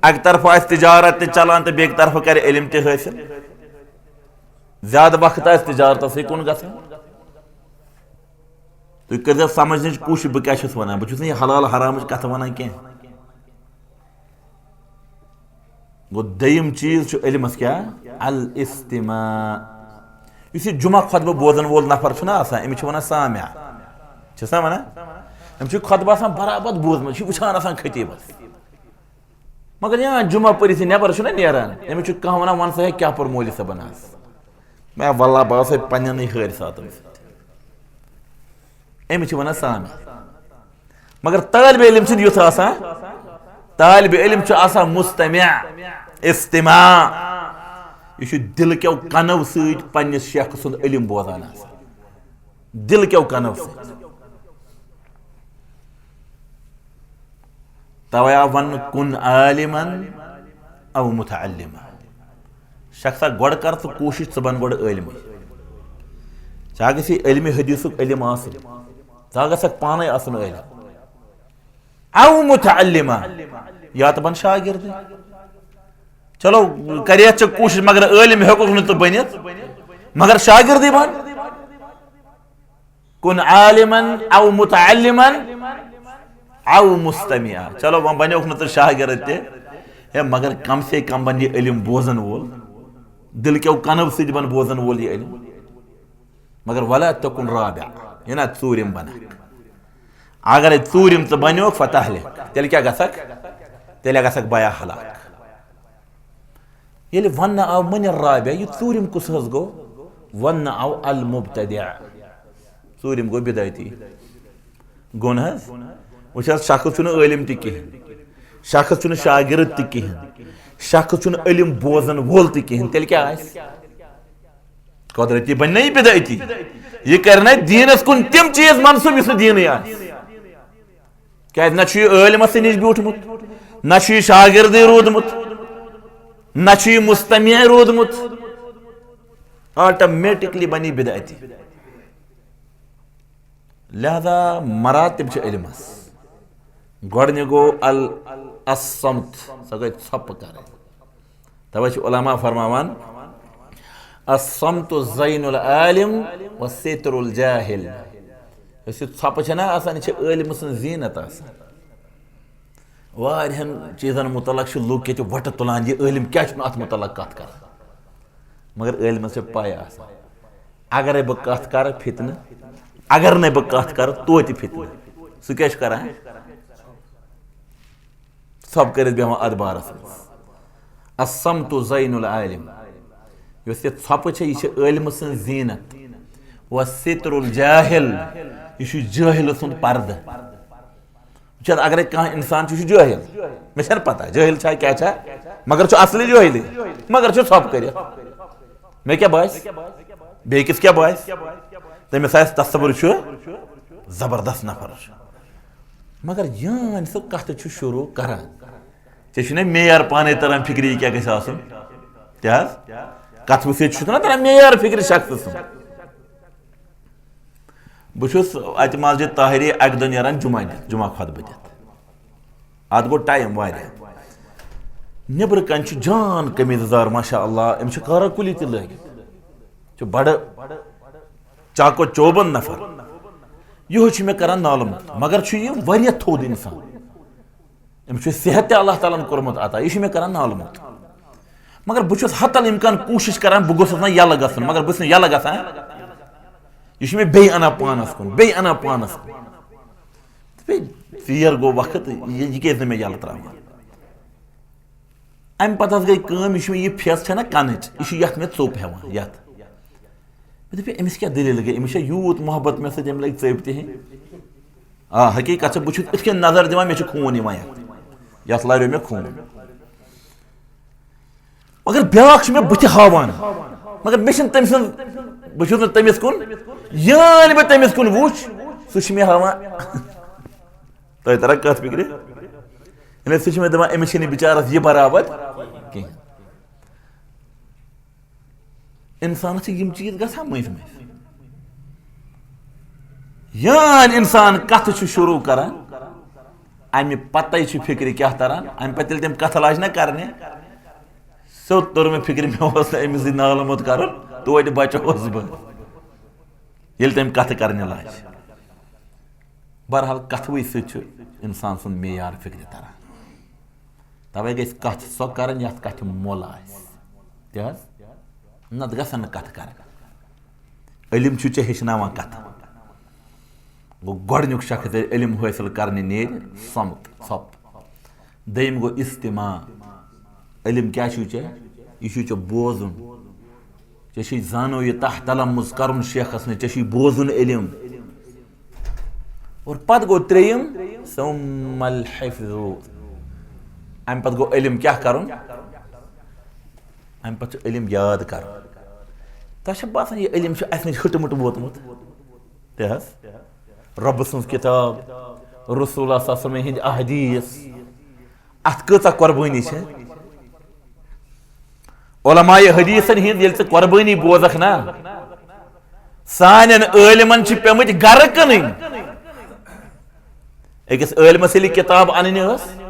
اَکہِ طرفہٕ آسہِ تجارت تہِ چلان تہٕ بیٚکہِ طرفہٕ کرِ علم تہِ حٲصِل؟ زیادٕ وقت آسہِ تجارتسٕے کُن گژھان۔ تُہۍ کٔرۍزیو سمجھنٕچ کوٗشِش، بہٕ کیٛاہ چھُس وَنان۔ بہٕ چھُس نہٕ یہِ حلال حرامٕچ کَتھٕ وَنان کینٛہہ۔ گوٚو، دوٚیِم چیٖز چھُ علمَس کیٛاہ؟ الاستماع۔ یُس یہِ جمعہ خطبہٕ بوزَن وول نفر چھُنہ آسان، أمِس چھِ وَنان سامع۔ چھِس نا وَنان؟ أمِس چھُ خطبہٕ آسان برابر بوٗزمُت، یہِ چھُ وٕچھان آسان خطیٖبَس۔ مگر یا جمعہ پٔرِتھ یہِ نٮ۪بر چھُنہ نیران، أمِس چھُ کانٛہہ وَنان، "وَن سا ہے، کیٛاہ پوٚر مولوی صٲبَن آز؟" مےٚ وَللہ، بہٕ آسہٕ ہے پنٛنٮ۪نٕے حٲرثاتَن سۭتۍ۔ أمِس چھِ وَنان سامع۔ مگر طالب علم چھُنہٕ یُتھ آسان۔ طالب علم چھُ آسان مستمع، استماع۔ یہِ چھُ دِلہٕ کیو کَنو سۭتۍ پنٛنِس شیخہٕ سُنٛد علم بوزان آسان۔ دِلہٕ کیو کَنو سۭتۍ۔ توے آو وننہٕ، "کُن عالمن او متعلمن۔" شخصا، گۄڈٕ کر ژٕ کوٗشِش، ژٕ بن گۄڈٕ عٲلمٕے۔ ژےٚ گژھی علمِ حدیثُک علم آسُن، ژٕ گژھکھ پانے آسُن عٲلم۔ او متعلما، یا تہٕ بن شاگردٕے۔ چلو، کریتھ ژےٚ کوٗشِش، مگر عٲلم ہیوٚکُکھ نہٕ ژٕ بٔنِتھ، مگر شاگردٕے بن۔ کُن عالمن او متعلمن او مستمعا۔ چلو، وۄنۍ بنیوکھ نہٕ ژٕ شاگرد تہِ، ہے، مگر کم سے کم بن یہِ علم بوزن وول، دل کیو کنو سۭتۍ بن بوزن وول یہِ علم۔ مگر ولا تکن رابع، یہِ نہ ژوٗرِم بنکھ۔ اگرے ژوٗرِم ژٕ بنیوکھ، فتح لکھ، تیٚلہِ کیٛاہ گژھکھ؟ تیٚلہِ گژھکھ بیا ہلاک۔ ییٚلہِ وننہٕ آو من الرابع، یہِ ژوٗرِم کُس حظ گوٚو؟ وننہٕ آو المبتدع۔ ژوٗرِم گوٚو بدعتی۔ گوٚو نہٕ حظ؟ وٕچھ حظ، شخص چھُنہٕ عٲلم تہِ کِہیٖنۍ، شخص چھُنہٕ شاگرد تہِ کِہیٖنۍ، شخص چھُنہٕ علم بوزن وول تہِ کِہیٖنۍ، تیٚلہِ کیٛاہ آسہِ؟ قۄدرتی بنہِ نہ یہِ بدعتی۔ یہِ کرِ نہ دیٖنس کُن تِم چیٖز منسوٗب یُس نہٕ دیٖنٕے آسہِ۔ کیازِ نہ چھُ یہِ عٲلمس نِش بیوٗٹھمُت، نہ چھُ یہِ شاگردٕے روٗدمُت، نہ چھُ یہِ مستمع روٗدمُت۔ آٹومیٹکلی بنی بدعتی۔ لہذا مراتب چھِ علمس۔ گۄڈٕنیُک گوٚو ال-، الصمت، سۄ گٔے ژھۄپہٕ کرٕنۍ۔ توے چھِ علماء فرماوان، "الصمت زین العالم و ستر الجاہل"۔ یۄس یہِ ژھۄپہٕ چھےٚ نہ آسان، یہِ چھِ عٲلمہٕ سٕنٛز زیٖنت آسان۔ واریاہن چیٖزن متعلق چھِ لُکھ ییٚتہِ وۄٹہٕ تُلان، یہِ عٲلم کیٛازِ چھُنہٕ اتھ متعلق کتھ کران؟ مگر عٲلمس چھِ پَے آسان، اگرے بہٕ کتھ کرٕ، فتنہٕ، اگر نَے بہٕ کتھ کرٕ، توتہِ فتنہٕ۔ سُہ کیٛاہ چھُ کران؟ ژھۄپہٕ کٔرِتھ بیٚہوان اتھ بارس منٛز۔ الصمت زین العالم۔ یۄس یہِ ژھۄپہٕ چھےٚ، یہِ چھِ عٲلمہٕ سٕنٛز زیٖنت۔ و ستر الجاہل، یہِ چھُ جٲہلہٕ سُنٛد پردٕ۔ وٕچھ حظ، اگرے کانٛہہ انسان چھُ، یہِ چھُ جٲہل، مےٚ چھَنہٕ پتہ جٲہل چھا کیٛاہ چھا، مگر چھُ اصلی جٲہلٕے، مگر چھُ ژھۄپہٕ کٔرِتھ۔ مےٚ کیٛاہ باسہِ؟ بیٚیہِ کِس کیٛاہ باسہِ؟ تٔمِس آسہِ تصور، چھُ زبردست نفر چھُ۔ مگر یان سُہ کتھ چھُ شروع کران۔ ژےٚ چھُنہ معیار پانے تران فکرِ، یہِ کیٛاہ گژھِ آسُن؟ کیٛاہ حظ؟ کتھ وٕچھِتھ چھُ نہ تران معیار فکرِ شخص سُنٛد۔ بہٕ چھُس اتہِ مسجد طاہری اکہِ دۄہ نیران جمعہ دِتھ، جمعہ خطبہٕ دِتھ۔ اتھ گوٚو ٹایم واریاہ۔ نیبرٕ کنہِ چھُ جان قمیٖض یزار، ماشاء اللہ، أمِس چھِ کارا کُلی تہِ لٲگِتھ۔ چھُ بڑٕ چاکو چوبند نفر۔ یِہوٚے چھُ مےٚ کران نالہٕ موٚت، مگر چھُ یہِ واریاہ تھوٚد انسان۔ أمِس چھُ صحت تہِ اللہ تعالیٰ ہن کوٚرمُت عطا، یہِ چھُ مےٚ کران نالہٕ موٚت۔ مگر بہٕ چھُس حتی الامکان کوٗشِش کران، بہٕ گوٚژھُس نہٕ یَلہٕ گژھُن، مگر بہٕ چھُس نہٕ یَلہٕ گژھان۔ یہِ چھُ مےٚ بیٚیہِ اَنان پانَس کُن، بیٚیہِ اَنان پانَس کُن۔ تہٕ بیٚیہِ ژیر گوٚو وقت، یہِ، یہِ کیٛازِ نہٕ مےٚ یَلہٕ ترٛاوان؟ اَمہِ پَتہٕ حظ گٔے کٲم، یہِ چھُ مےٚ یہِ پھیٚس چھَنہ کَنٕچ، یہِ چھُ یَتھ مےٚ ژوٚپ ہٮ۪وان، یَتھ۔ مےٚ دوٚپ، "أمِس کیٛاہ دٔلیٖل گٔے؟ أمِس چھا یوٗت محبت مےٚ سۭتۍ، أمۍ لَگہِ ژٔپۍ تہِ ہیٚنۍ؟" آ، حقیٖقت چھِ، بہٕ چھُس یِتھ کٔنۍ نظر دِوان، مےٚ چھُ خوٗن یِوان یَتھ، یَتھ لَریو مےٚ خوٗن۔ مگر بیٛاکھ چھُ مےٚ بٕتھِ ہاوان، مگر مےٚ چھِنہٕ تٔمۍ سٕنٛز، بہٕ چھُس نہٕ تٔمِس کُن، یان بہٕ تٔمِس کُن وٕچھ، سُہ چھُ مےٚ ہاوان۔ تۄہہِ تران کَتھ فِکرِ؟ یعنی سُہ چھُ مےٚ دَپان، أمِس چھِنہٕ بِچارَس یہِ برابر کِہیٖنۍ۔ انسانس چھِ یِم چیٖز گژھان مٔنٛزۍ مٔنٛزۍ۔ یان انسان کتھ چھُ شروع کران، امہِ پتے چھُ فکرِ کیاہ تران۔ امہِ پتہٕ ییٚلہِ تٔمۍ کتھ لاج نہ کرنہِ، سیوٚد توٚر مےٚ فکرِ، مےٚ اوس نہٕ أمِس سۭتۍ نالہٕ موٚت کرُن، توتہِ بچوس بہٕ، ییٚلہِ تٔمۍ کتھ کرنہِ لاج۔ بہرحال، کتھوٕے سۭتۍ چھُ انسان سُنٛد معیار فکرِ تران۔ توے گژھِ کتھ سۄ کرٕنۍ، یتھ کتھِ مۄل آسہِ۔ تہِ حظ؟ نتہٕ گژھن نہٕ کتھٕ کرٕنۍ۔ علم چھُ ژےٚ ہیٚچھناوان کتھٕ۔ گوٚو گۄڈٕنیُک شخص ییٚلہِ علم حٲصِل کرنہِ نیرِ، صمت، ژھۄپ۔ دوٚیِم گوٚو استماع۔ علم کیٛاہ چھُے ژےٚ؟ یہِ چھُے ژےٚ بوزُن۔ ژےٚ چھُے زانو یہِ تحت تلمُذ کرُن شیخس نِش، ژےٚ چھُے بوزُن علم۔ اور پتہٕ گوٚو ترٛیٚیِم، ثم الحفظ۔ امہِ پتہٕ گوٚو علم کیٛاہ کرُن؟ امہِ پتہٕ چھُ علم یاد کرُن۔ تۄہہِ چھا باسان، یہِ علم چھُ اسہِ نِش ہٕٹہٕ مٕٹہٕ ووتمُت؟ تہِ حظ۔ رۄبہٕ سٕنٛز کِتاب، رسول اللہ صلی اللہ علیہ وسلم ہٕنٛدۍ احادیث، اتھ کۭژاہ قۄربٲنی چھےٚ؟ علماء حدیثن ہٕنٛز ییٚلہِ ژٕ قۄربٲنی بوزکھ نا، سانٮ۪ن عٲلمن چھِ پیمٕتۍ گرٕ کٕنٕنۍ۔ أکِس عٲلمس ییٚلہِ کِتاب انٕنۍ ٲس،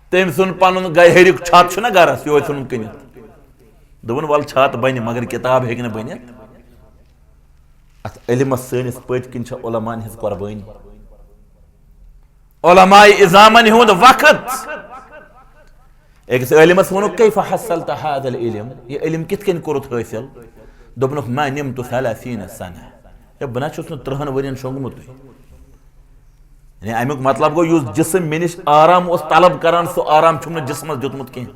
تٔمۍ ژھُن پنُن گرِ ہیٚریُک چھاتھ چھُنہ گرس، یہِ اوس ژھُنُن کٕنِتھ۔ دوٚپُن، "ول، چھاتھ بنہِ، مگر کِتاب ہیٚکہِ نہٕ بٔنِتھ۔" اتھ علمس سٲنِس پٔتۍ کِنۍ چھےٚ علماءن ہٕنٛز قۄربٲنی۔ علماء عظامن ہُنٛد وقت۔ أکِس عٲلمس ووٚنُکھ، "کیف حصلت هذا العلم؟" یہِ علم کِتھ کٔنۍ کوٚرُتھ حٲصِل؟ دوٚپنُکھ، "ما نمت ثلاثین سنہ۔" ہے، بہٕ نہ چھُس نہٕ ترٕٛہن ؤرین شۄنٛگمُتُے۔ یعنی امیُک مطلب گوٚو، یُس جسم مےٚ نِش آرام اوس طلب کران، سُہ آرام چھُم نہٕ جسمس دیُتمُت کینٛہہ۔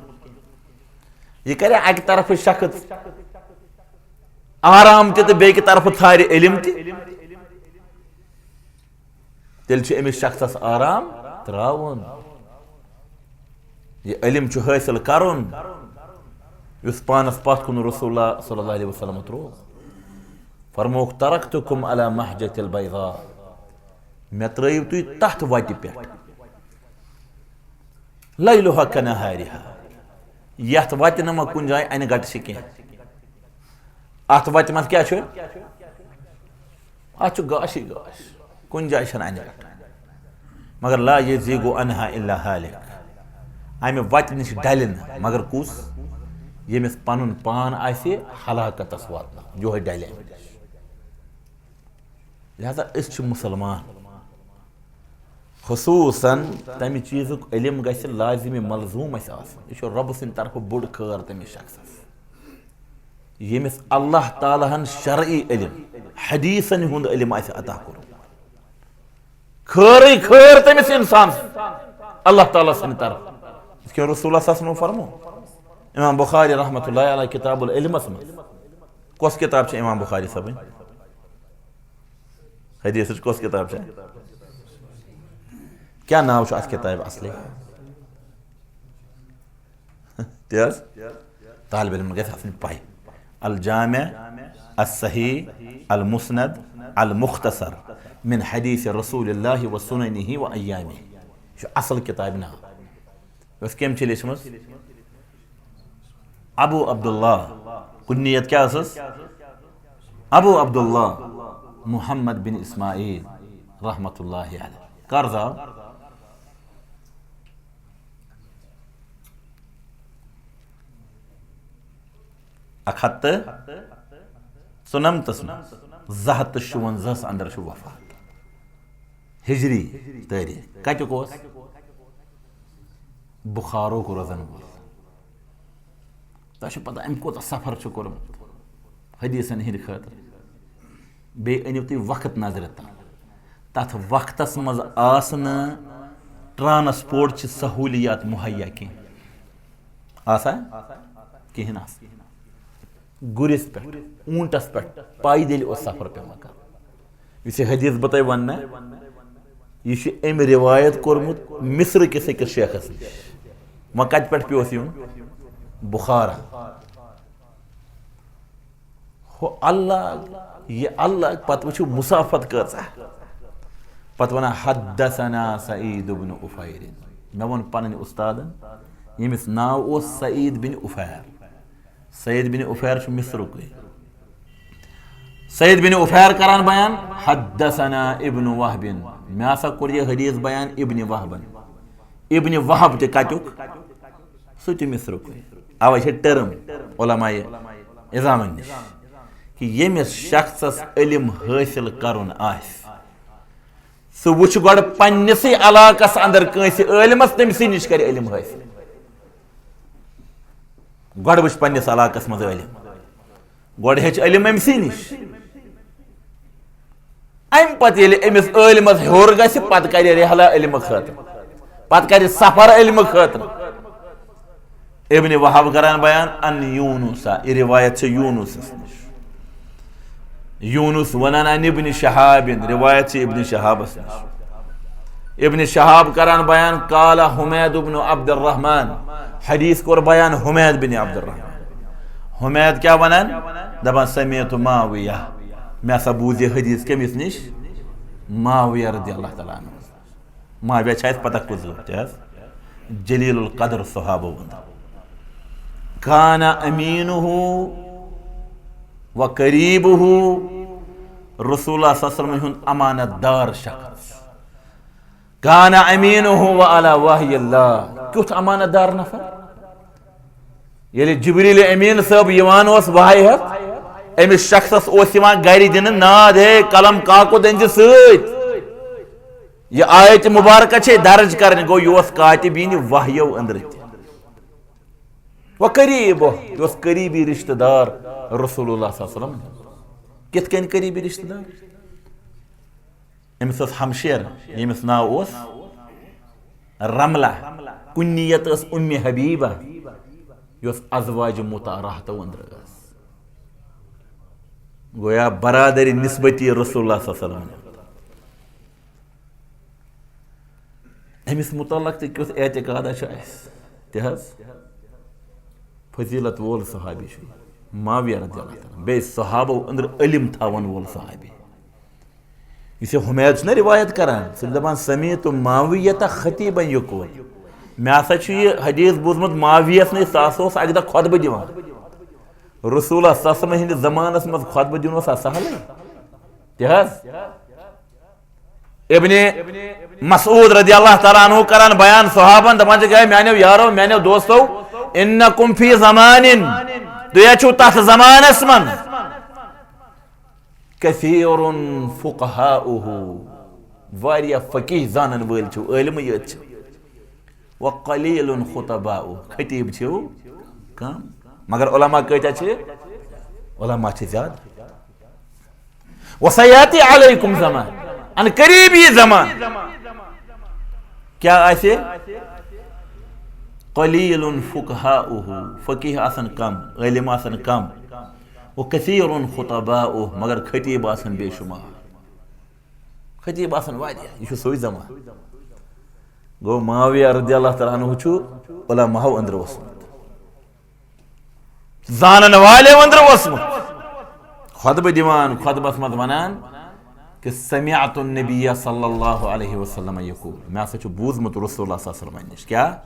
یہِ کرِ اکہِ طرفہٕ شخص آرام تہِ تہٕ بیٚکہِ طرفہٕ ژھارِ علم تہِ، تیٚلہِ چھُ أمِس شخصس آرام ترٛاوُن۔ یہِ علم چھُ حٲصِل کرُن، یُس پانس پتھ کُن رسول اللہ صلی اللہ علیہ وسلم ترٛوو۔ فرمووُکھ، "ترکتکم علی محجۃ البیضاء"، مےٚ ترٛٲیِو تُہۍ تتھ وتہِ پٮ۪ٹھ، لیلہا کنہارہا، یتھ وتہِ نہٕ وۄنۍ کُنہِ جایہِ انہِ گٹہٕ چھِ کینٛہہ۔ اتھ وتہِ منٛز کیٛاہ چھُ؟ اتھ چھُ گاشٕے گاش، کُنہِ جایہِ چھنہٕ انہِ گٹہٕ۔ مگر لا یزیغ عنہا الا ہالک، امہِ وتہِ نِش ڈلہِ نہٕ مگر کُس؟ ییٚمِس پنُن پان آسہِ ہلاکتس واتناوُن، یِہوٚے ڈلہِ امہِ نِش۔ لہذا أسۍ چھِ مُسلمان، خصوصاً تمہِ چیٖزُک علم گژھِ لازمی ملزوم اَسہِ آسُن۔ یہِ چھُ رۄبہٕ سٕنٛدِ طرفہٕ بوٚڑ خٲر تٔمِس شخصس، ییٚمِس اللہ تعالیٰ ہن شرعی علم، حدیثن ہُنٛد علم آسہِ عطا کوٚرمُت۔ خٲرٕے خٲر تٔمِس انسان اللہ تعالیٰ سٕنٛدِ طرفہٕ۔ یِتھ کٔنۍ رسول اللہ صلی اللہ علیہ وسلم فرمو، امام بخاری رحمتہ اللہ علیہ کتاب العلمس منٛز، کۄس کتاب چھِ امام بخاری صٲبٕنۍ؟ حدیثٕچ کۄس کتاب چھےٚ؟ کیٛاہ ناو چھُ اتھ کتابہِ اصلی؟ تہِ حظ؟ طالب علمن گژھِ آسٕنۍ پَے۔ الجامع الصحیح المسند المختصر من حدیث رسول اللہ و سننہ و ایامہ۔ یہِ چھُ اصل کتابہِ ناو۔ یۄس کٔمۍ چھِ لیچھمٕژ؟ ابو عبداللہ۔ کُنیت کیٛاہ ٲسٕس؟ ابو عبداللہ محمد بن اسماعیل رحمتہ اللہ علیہ۔ کر زاو؟ اکھ ہتھ تہٕ ژُنمتس منٛز، زٕ ہتھ تہٕ شُونزہس اندر چھُ وفات۔ ہجری تٲریخ۔ کتیُک اوس؟ بخارُک روزن وول۔ تۄہہِ چھو پتہ أمۍ کوٗتاہ سفر چھُ کوٚرمُت حدیثن ہٕنٛدِ خٲطرٕ؟ بیٚیہِ أنِو تُہۍ وقت نظرِ تل۔ تتھ وقتس منٛز آسہٕ نہٕ ٹرانسپورٹ چہِ سہوٗلیات مہیا کینٛہہ۔ آسا؟ کِہیٖنۍ آسہٕ۔ گُرِس پٮ۪ٹھ، اوٗنٹس پٮ۪ٹھ، پیدٔلۍ اوس سفر پٮ۪وان کرُن۔ یُس یہِ حدیث بہٕ تۄہہِ ونہٕ نا، یہِ چھُ أمۍ رِوایت کوٚرمُت مصر کِس أکِس شیخس نِش۔ وۄنۍ کتہِ پٮ۪ٹھ پیوس یُن؟ بخارا۔ ہُہ الگ، یہِ الگ، پتہٕ وٕچھِو مسافت کۭژاہ۔ پتہٕ ونان، "حدثنا سعید بن عفیر"، مےٚ ووٚن پنٕنۍ استادن، ییٚمِس ناو اوس سعید بن عفیر۔ سعید بن عفیر چھُ مصرُکُے۔ سعید بن عفیر کران بیان، حدثنا ابن وہب، مےٚ ہسا کوٚر یہِ حدیث بیان ابن وہبن۔ ابن وہب تہِ کتیُک؟ سُہ تہِ مصرُکُے۔ اوے چھِ ٹرم علماء عظامن نِش کہ ییٚمِس شخصس علم حٲصِل کرُن آسہِ، سُہ وٕچھِ گۄڈٕ پننِسٕے علاقس اندر کٲنٛسہِ عٲلمس، تٔمۍ سٕے نِش کرِ علم حٲصِل۔ گۄڈٕ وٕچھ پننِس علاقس منٛز عٲلم، گۄڈٕ ہیٚچھ علم أمۍ سٕے نِش۔ اَمہِ پتہٕ ییٚلہِ أمِس عٲلمس ہیوٚر گژھِ، پتہٕ کرِ رحلہ علمہٕ خٲطرٕ، پتہٕ کرِ سفر علمہٕ خٲطرٕ۔ ابن وہب کران بیان، ان یونس، یہِ روایت چھِ یونسس نِش۔ یونس ونان ان ابن شہاب، روایت چھِ ابن شہابس نِش۔ ابن شہاب کران بیان، قال حمید بن عبد الرحمن، حدیث کوٚر بیان حمید بن عبد الرحمن۔ حمید کیٛاہ ونان؟ دپان سمعت معاویہ، مےٚ ہسا بوٗز یہِ حدیث کٔمِس نِش؟ معاویہ رضی اللہ تعالیٰ عنہ۔ معاویہ چھِ اَسہِ پتہ کُس گوٚو، تہِ حظ؟ جلیل القدر صحابہٕ وُنٛد۔ کان امینہ و قریبہ، رسول اللہ صلی اللہ علیہ وسلم ہُنٛد امانت دار شخص۔ کان امینہ و علی وحی اللہ، کیُتھ امانت دار نفر۔ ییٚلہِ جبریل امین صٲب یِوان اوس وحی ہٮ۪تھ، أمِس شخصس اوس یِوان گرِ دِنہٕ ناد، ہے قلم کاکُد أنۍ زِ سۭتۍ۔ یہِ آیت مبارکہ چھے درج کرٕنۍ، گوٚو یہِ اوس کاتبین وحیو أنٛدرٕ تہِ۔ و قریب، یہِ اوس قریبی رشتہٕ دار رسول اللہ صلی اللہ علیہ وسلم۔ کِتھ کٔنۍ قریبی رشتہٕ دار؟ أمِس ٲس ہمشیر، ییٚمِس ناو اوس رملہ، کنیت ٲس ام حبیبہ، یۄس ازواج مطہراتو أنٛدرٕ ٲس۔ گویا برادری نسبتی رسول اللہ صلی اللہ علیہ وسلم۔ أمِس متعلق تہِ کیُتھ اعتقادہ چھُ اَسہِ؟ تہِ حظ، فضیلت وول صحابی چھُ یہِ، معاویہ رضی اللہ تعالیٰ عنہ۔ بیٚیہِ صحابو أنٛدرٕ علم تھاون وول صحابی۔ یُس یہِ حمید چھُنہ روایت کران، سُہ چھُ دپان، سمعت معاویہ خطیبا یقول، مےٚ ہسا چھُ یہِ حدیث بوٗزمُت معاویہس نِش، سُہ ہسا اوس اکہِ دۄہ خطبہٕ دِوان۔ رسول اللہ صلی اللہ علیہ وسلم ہٕنٛدِس زمانس منٛز خطبہٕ دیُن اوسا سہلٕے؟ تہِ حظ۔ ابن مسعود رضی اللہ تعالیٰ عنہ کران بیان صحابن، دپان چھِ، "اے میانیو یارو، میانیو دوستو، انکم فی زمان، تُہۍ حظ چھِو تتھ زمانس منٛز، کثیر فقہاؤہ، واریاہ فقیہ زانن وٲلۍ چھِو، عٲلمٕے یٲتۍ چھِو، و قلیل خطباؤہ، خطیب چھِو کم، مگر علماء کۭتیاہ چھِ؟ علماء چھِ زیادٕ۔ وسیاتی علیکم زمان، ان قریب یی زمان، کیٛاہ آسہِ؟ قلیل فقہاؤہ، فقیہ آسن کم، عٲلم آسن کم، و کثیر خطباؤہ، مگر خطیب آسن بے شمار۔ خطیب آسن واریاہ، یہِ چھُ سُے زمان۔ گوٚو معاویہ رضی اللہ تعالیٰ عنہ چھُ علماہو أنٛدرٕ اوسمُت۔ زانن والٮ۪و أنٛدرٕ اوسمُت۔ خطبہٕ دِوان، خطبس منٛز ونان کہ سمعت النبی صلی اللہ علیہ وسلم یقول، مےٚ ہسا چھُ بوٗزمُت رسول اللہ صلی اللہ علیہ وسلم نِش، کیٛاہ؟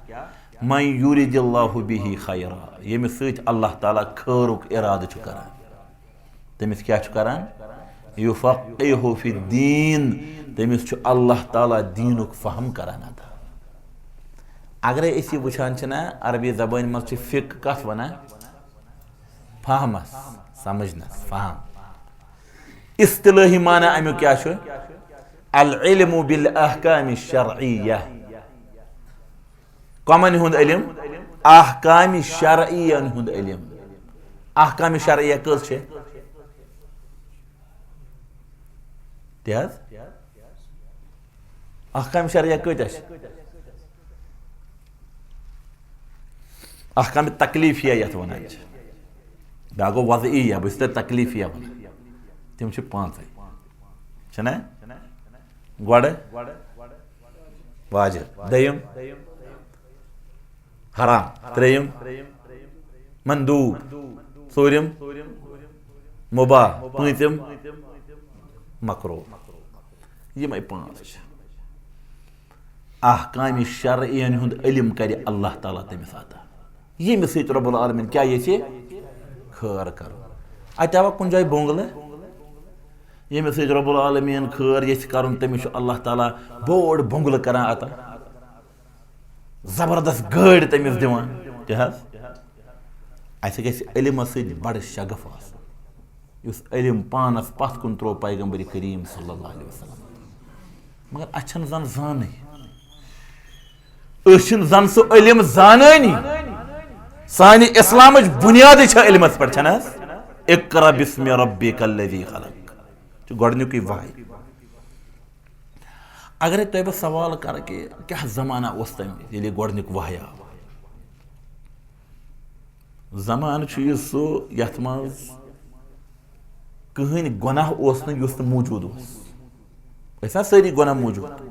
من یرید اللہ بہ خیرا، ییٚمِس سۭتۍ اللہ تعالیٰ خٲرُک ارادٕ چھُ کران، تٔمِس کیٛاہ چھُ کران؟ یفقہہ فی الدین، تٔمِس چھُ اللہ تعالیٰ دیٖنُک فہم کران عطا۔ اگرے أسۍ یہِ وٕچھان چھِنہ، عربی زبٲنۍ منٛز چھِ فقہ کتھ ونان؟ فہمس، سمجھنس، فہم۔ اصطلٲحی معنی امیُک کیٛاہ چھُ؟ العلم بالاحکام الشرعیہ۔ کمن ہُنٛد علم؟ احکام شرعین ہُنٛد علم۔ احکام شرعیہ کٔژ چھِ؟ تہِ حظ؟ احکام شرعیہ کۭتیاہ چھِ؟ احکام تکلیفیہ یتھ ونان چھِ، بیٛاکھ گوٚو وضعیہ، بہٕ چھُس تۄہہِ تکلیفیہ ونان۔ تِم چھِ پانٛژے، چھِنہ؟ گۄڈٕ واجب، دوٚیِم حرام، ترٛیٚیِم مندوب، ژوٗرِم مباح، پٲنٛژِم مکروہ۔ یِمے پانٛژھ چھِ۔ احکام شرعین ہُنٛد علم کرِ اللہ تعالیٰ تٔمِس عطا، ییٚمِس سۭتۍ رب العالمین کیٛاہ یژھِ؟ خٲر کرُن۔ اتہِ آوا کُنہِ جایہِ بونگلہٕ؟ ییٚمِس سۭتۍ رب العالمین خٲر یژھِ کرُن، تٔمِس چھُ اللہ تعالیٰ بوٚڑ بۄنگلہٕ کران عطا، زبردست گٲڑۍ تٔمِس دِوان۔ کیٛاہ حظ؟ اَسہِ گژھِ علمس سۭتۍ بڑٕ شغف آسُن، یُس علم پانس پتھ کُن تروو پیغمبر کریم صلی اللہ علیہ وسلم۔ مگر اَسہِ چھَنہٕ زن زانٕے۔ أسۍ چھِنہٕ زن سُہ علم زانٲنی۔ سانہِ اسلامٕچ بُنیادٕے چھےٚ علمس پٮ۪ٹھ، چھَنہٕ حظ؟ اقرا بسم ربک الذی خلق۔ چھُ گۄڈٕنیُکُے وحی۔ اگرے تۄہہِ بہٕ سوال کرٕ کہِ کیٛاہ زمانہ اوس تَمہِ وِزِ، ییٚلہِ یہِ گۄڈٕنیُک وحی آو؟ زمانہٕ چھُ یہِ سُہ، یَتھ منٛز کٕہٕنۍ گۄناہ اوس نہٕ یُس نہٕ موٗجوٗد اوس۔ ٲسۍ نا سٲری گۄناہ موٗجوٗد؟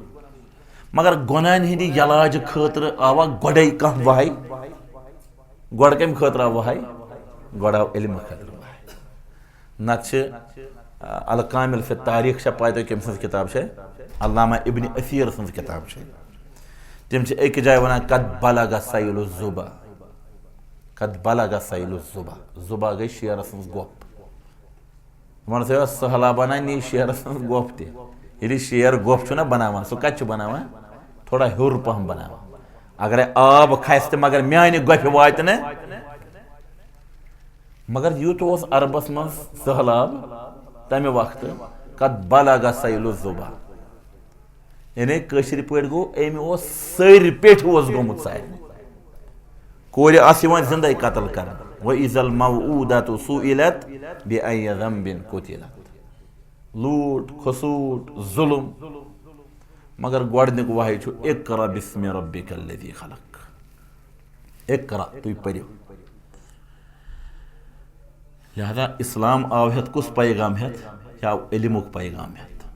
مگر گۄناہن ہٕنٛدِ علاج خٲطرٕ آوا گۄڈَے کانٛہہ وحی؟ گۄڈٕ کَمہِ خٲطرٕ آو وحی؟ گۄڈٕ آو علمہٕ خٲطرٕ وحی۔ نَتہٕ چھِ، آ، الکامل فی تاریخ چھےٚ پَے تۄہہِ کٔمۍ سٕنٛز کِتاب چھےٚ؟ علامہ ابن اثیر سٕنٛز کِتاب چھےٚ۔ تِم چھِ أکِس جایہِ وَنان، "قد بلغ سیل الزبا، قد بلغ سیل الزبا۔" زُبا گٔے شیرٕ سٕنٛز گۄپھ۔ وَنان چھِ سہلابہ نہ نی شیرٕ سٕنٛز گۄپھ تہِ۔ ییٚلہِ شیر گۄپھ چھُ نہ بَناوان، سُہ کَتہِ چھُ بَناوان؟ تھوڑا ہیوٚر پَہَم بَناوان۔ اگرے آب کھسہِ تہٕ مگر میانہِ گۄپھِ واتہِ نہٕ۔ مگر یُتھ اوس عربس منٛز سہلاب تمہِ وقتہٕ، قد بلغ سیل الزبا۔ یعنی کٲشِرِ پٲٹھۍ گوٚو، أمۍ اوس سٔرۍ پیٚٹھۍ اوس گوٚمُت سارنٕے۔ کورِ آسہٕ یِوان زِندَے قتل کرنہٕ۔ وَإِذَا الْمَوْءُودَةُ سُئِلَتْ بِأَيِّ ذَنبٍ قُتِلَتْ۔ لوٗٹھ، کھسوٗٹھ، ظُلُم۔ مگر گۄڈٕنیُک وحی چھُ، "اقرأ بسم ربک الذی خلق۔" اقرأ، تُہۍ پٔرِو۔ لہذا اسلام آو ہیٚتھ کُس پیغام ہیٚتھ؟ یہِ آو علمُک پیغام ہیٚتھ۔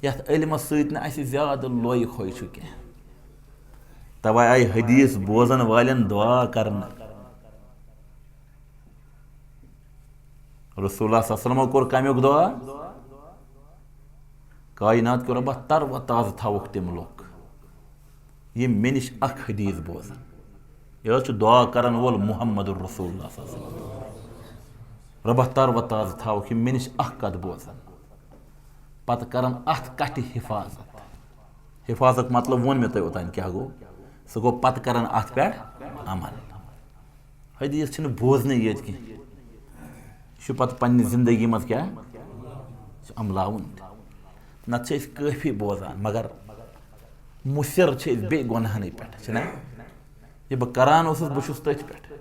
یَتھ علمَس سۭتۍ نہٕ اَسہِ زیادٕ لوے خوے چھُ کینٛہہ۔ تَوَے آیہِ حدیث بوزن والٮ۪ن دُعا کرنہٕ۔ رسول اللہ صلی اللہ علیہ وسلمو کوٚر کمیُک دُعا؟ کائنات کیو رۄبا، تر و تازٕ تھاوُکھ تِم لُکھ، یِم مےٚ نِش اکھ حدیث بوزن۔ یہِ حظ چھُ دُعا کرن وول محمد رسول اللہ صلی اللہ علیہ وسلم۔ رۄبا، تر و تازٕ تھاوُکھ یِم مےٚ نِش اکھ کتھ بوزن، پتہٕ کرن اتھ کتھِ حفاظت۔ حفاظت مطلب ووٚن مےٚ تۄہہِ اوٚتام کیٛاہ گوٚو، سُہ گوٚو پتہٕ کرن اتھ پٮ۪ٹھ عمل۔ حدیث چھِنہٕ بوزنٕے یٲتۍ کینٛہہ، یہِ چھُ پتہٕ پننہِ زندگی منٛز کیٛاہ؟ یہِ چھُ عملاوُن تہِ۔ نتہٕ چھِ أسۍ کٲفی بوزان، مگر مُصر چھِ أسۍ بیٚیہِ گۄناہنٕے پٮ۪ٹھ، چھِنہ؟ یہِ بہٕ کران اوسُس، بہٕ چھُس تٔتھۍ پٮ۪ٹھ۔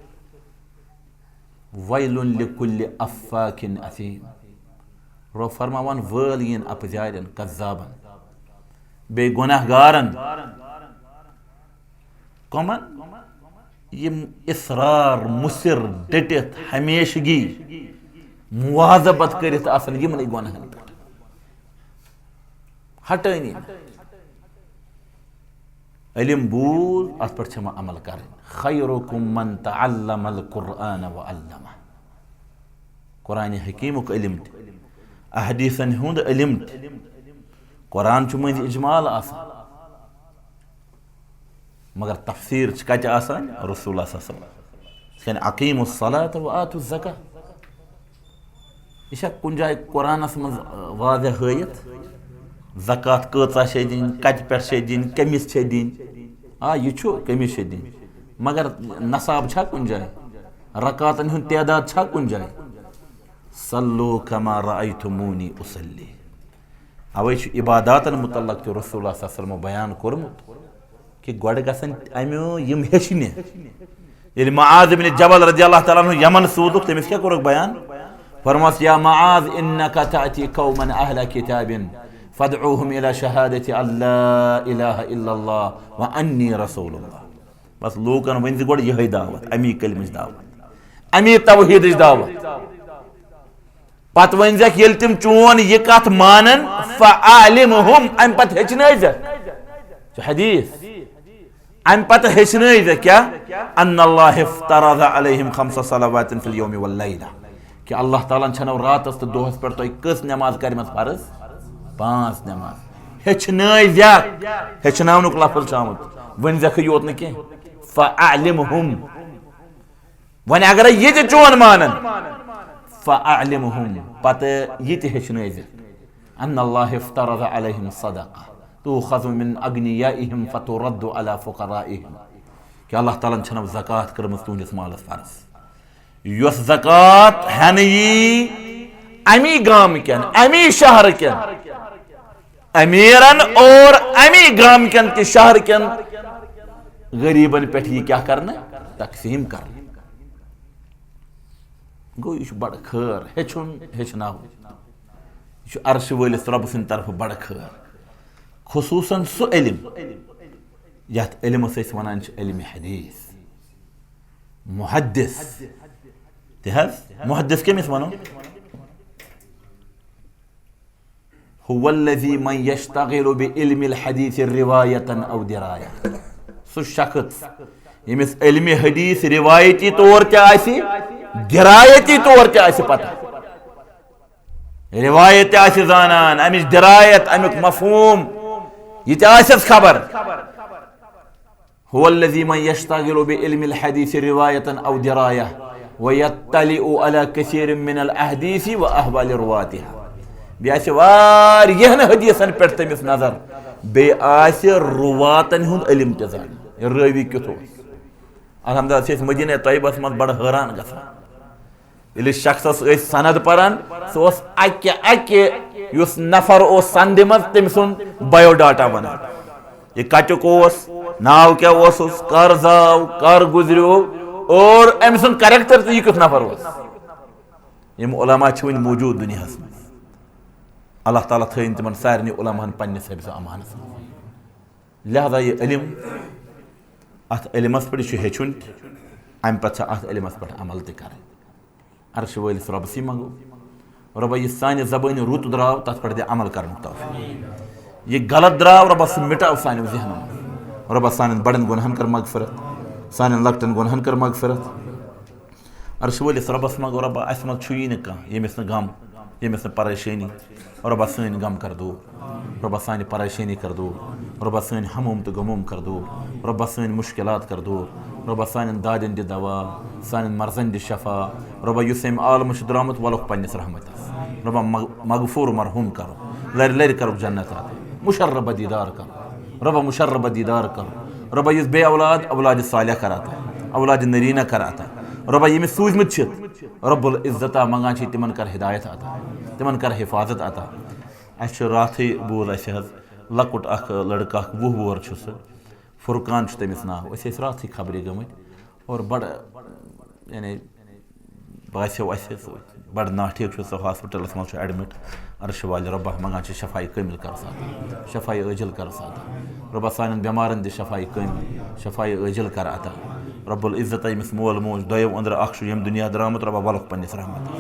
ویل لکل افاک اثیم۔ رۄب فرماوان، وٲل یِن اپزارٮ۪ن، کذابن، بیٚیہِ گۄناہ گارن۔ کمن؟ یِم اصرار، مصر، ڈٔٹِتھ، ہمیشگی، مواظبت کٔرِتھ آسن یِمنٕے گۄناہن پٮ۪ٹھ۔ ہٹٲنی نہٕ۔ علم بوٗز، اتھ پٮ۪ٹھ چھِ یِوان عمل کرٕنۍ۔ خیرکم من تعلم القرآن وعلمہ۔ قرآن حکیمُک علم تہِ، احادیثن ہُنٛد علم تہِ۔ قرآن چھُ مٔنٛزۍ اجمال آسان، مگر تفسیر چھِ کتہِ آسان؟ رسول اللہ صلی اللہ علیہ وسلم۔ یِتھ کٔنۍ اقیموا الصلاۃ و آتوا الزکاۃ۔ یہِ چھا کُنہِ جایہِ قرآنس منٛز واضح ہٲیِتھ؟ زکوٰۃ کۭژاہ چھے دِنۍ، کتہِ پٮ۪ٹھ چھے دِنۍ، کٔمِس چھے دِنۍ؟ آ، یہِ چھُ کٔمِس چھے دِنۍ، مگر نصاب چھا کُنہِ جایہِ؟ رکعتن ہُنٛد تعداد چھا کُنہِ جایہِ؟ صلوا کما رأیتمونی اصلی۔ اوے چھُ عباداتن متعلق تہِ رسول اللہ صلی اللہ علیہ وسلمو بیان کوٚرمُت کہِ گۄڈٕ گژھن اَمہِ یِم ہیٚچھنہِ۔ ییٚلہِ معاذ ابن جبل رضی اللہ تعالیٰ عنہ یمن سوٗزُکھ، تٔمِس کیٛاہ کوٚرُکھ بیان؟ فرموس، یا معاذ انک تأتی قوما اہل کتاب فادعوہم الی شہادت ان لا الہ الا اللہ و انی رسول اللہ۔ بس لوٗکن ؤنۍ زِ گۄڈٕ یِہے دعوت، امی کلمٕچ دعوت، امی توحیدٕچ دعوت۔ پتہٕ ؤنۍ زٮ۪کھ، ییٚلہِ تِم چون یہِ کتھ مانن، فَأَعْلِمْهُمْ، امہِ پتہٕ ہیٚچھنٲوزٮ۪کھ۔ چھُ حدیث۔ امہِ پتہٕ ہیٚچھنٲوزٮ۪کھ کیٛاہ؟ أَنَّ اللَّهَ افْتَرَضَ عَلَيْهِمْ خَمْسَ صَلَوَاتٍ فِي الْيَوْمِ وَاللَّيْلَةِ، کہِ اللہ تعالیٰ ہن چھنو راتس تہٕ دۄہس پٮ۪ٹھ تۄہہِ کٔژ نٮ۪ماز کرِمژ فرض؟ پانٛژھ نٮ۪ماز۔ ہیٚچھنٲوزٮ۪کھ، ہیٚچھناونُک لفظ چھُ آمُت، ؤنۍ زٮ۪کھٕے یوت نہٕ کینٛہہ، فَأَعْلِمْهُمْ۔ وۄنۍ اگرے یہِ تہِ چون مانن، فاعلمهم، پتہٕ یہِ تہِ ہیٚچھنٲوزِ، ان اللہ افترض علیہم صدقہ تؤخذ من اغنیائہم فترد علی فقرائہم، کہ اللہ تعالیٰ ہن چھنو زکوٰۃ کٔرمٕژ تُہنٛدِس مالس فرض، یۄس زکوٰۃ ہٮ۪نہٕ یی امی گامہٕ کٮ۪ن، امی شہرٕ کٮ۪ن امیرن اور امی گامہٕ کٮ۪ن تہِ شہرٕ کٮ۪ن غریبن پٮ۪ٹھ یی کیٛاہ کرنہٕ؟ تقسیٖم کرنہٕ۔ گوٚو، یہِ چھُ بڑٕ خٲر، ہیٚچھُن، ہیٚچھناوُن۔ یہِ چھُ عرشہِ وٲلِس رۄبہٕ سٕنٛدِ طرفہٕ بڑٕ خٲر۔ خصوٗصن سُہ علم، یتھ علمس أسۍ ونان چھِ علمِ حدیث۔ محدث تہِ حظ، محدث کٔمِس ونو؟ هو الذي من يشتغل بعلم الحديث رواية أو دراية۔ سُہ شخص ییٚمِس علمِ حدیث روایتی طور تہِ آسہِ، درایتی طور تہِ آسہِ پتہ، روایت تہِ آسہِ زانان، امِچ درایت، امیُک مفہوم، یہِ تہِ آسٮ۪س خبر۔ هو الذي من يشتغل بعلم الحديث رواية أو دراية ويطلع على كثير من الأحاديث وأحوال رواتها۔ بیٚیہِ آسہِ واریاہن حدیثن پٮ۪ٹھ تٔمِس نظر، بیٚیہِ آسہِ رواتن ہُنٛد علم تہِ زانان، یہِ رٲوی کیُتھ اوس۔ الحمدللہ، أسۍ ٲسۍ مدینہ طیبس منٛز بڑٕ حٲران گژھان۔ ییٚلہِ شخصس ٲسۍ سند پران، سُہ اوس اکہِ اکہِ یُس نفر اوس سندِ منٛز، تٔمۍ سُنٛد بایو ڈاٹا ونان۔ یہِ کتیُک اوس، ناو کیٛاہ اوسُس، کر زاو، کر گُزریو، اور أمۍ سُنٛد کریکٹر تہٕ یہِ کیُتھ نفر اوس۔ یِم علماء چھِ وٕنہِ موجود دُنیاہس منٛز۔ اللہ تعالیٰ تھٲیِن تِمن سارنٕے علماہن پننِس حفظ و امانس منٛز۔ لہذا یہِ علم، اتھ علمس پٮ۪ٹھ چھُ ہیٚچھُن تہِ، امہِ پتہٕ چھِ اتھ علمس پٮ۪ٹھ عمل تہِ کرٕنۍ۔ عرشہِ وٲلِس رۄبسٕے منٛگو، رۄبا، یہِ سانہِ زبٲنہِ رُت درٛاو، تتھ پٮ۪ٹھ دِ عمل کرنُک توفیق۔ یہِ غلط درٛاو، رۄبا، سُہ مِٹاو سانیو ذہنو منٛز۔ رۄبا، سانٮ۪ن بڑٮ۪ن گۄناہن کر مغفرت، سانٮ۪ن لۄکٹٮ۪ن گۄناہن کر مغفرت۔ عرشہِ وٲلِس رۄبس منٛگو، رۄبا، اسہِ منٛز چھُیی نہٕ کانٛہہ ییٚمِس نہٕ غم، ییٚمِس نہٕ پریشٲنی۔ رۄبا، سٲنۍ غم کر دوٗر۔ رۄبا، سانہِ پریشٲنی کر دوٗر۔ رۄبا، سٲنۍ ہموم تہٕ غموم کر دوٗر۔ رۄبا، سٲنۍ مُشکلات کر دوٗر۔ رۄبا، سانٮ۪ن دادٮ۪ن دِ دوا، سانٮ۪ن مرضن دِ شفا۔ رۄبا، یُس امہِ عالمہٕ چھُ درٛامُت، ولُکھ پننِس رحمتس۔ رۄبا، مغ-، مغفور مرحوم کرو، لرِ لرِ کرُکھ جنت عطا، مشرب دیدار کرو۔ رۄبا، مشرب دیدار کرو۔ رۄبا، یُس بے اولاد، اولاد صالح کر عطا، اولاد نرینہ کر عطا۔ رۄبا، ییٚمِس سوٗزمٕتۍ چھِ، رب العزتہ منٛگان چھِ، تِمن کر ہدایت عطا، تِمن کر حفاظت عطا۔ اسہِ چھُ راتھٕے بوٗز اسہِ حظ لۄکُٹ اکھ لڑکہٕ اکھ، وُہ وُہُر چھُ سُہ، فرقان چھُ تٔمِس ناو۔ أسۍ ٲسۍ راتھٕے خبرِ گٔمٕتۍ اور بڑٕ، یعنی، باسیو اسہِ سُہ بڑٕ ناٹھیٖک چھُ، سُہ ہاسپٹلس منٛز چھُ ایڈمٹ۔ عرشہِ والہِ رۄبہ منٛگان چھِ شفایہِ کٲمِل کر سا عطا، شفایہِ عٲجل کر سا عطا۔ رۄبہ سانٮ۪ن بٮ۪مارن دِ شفایہِ کٲمِل، شفایہِ عٲجل کر عطا۔ رب العزت ییٚمِس مول موج دۄیو أنٛدرٕ اکھ چھُ ییٚمہِ دُنیا درٛامُت، رۄبہ ولُکھ پننِس رحمتس۔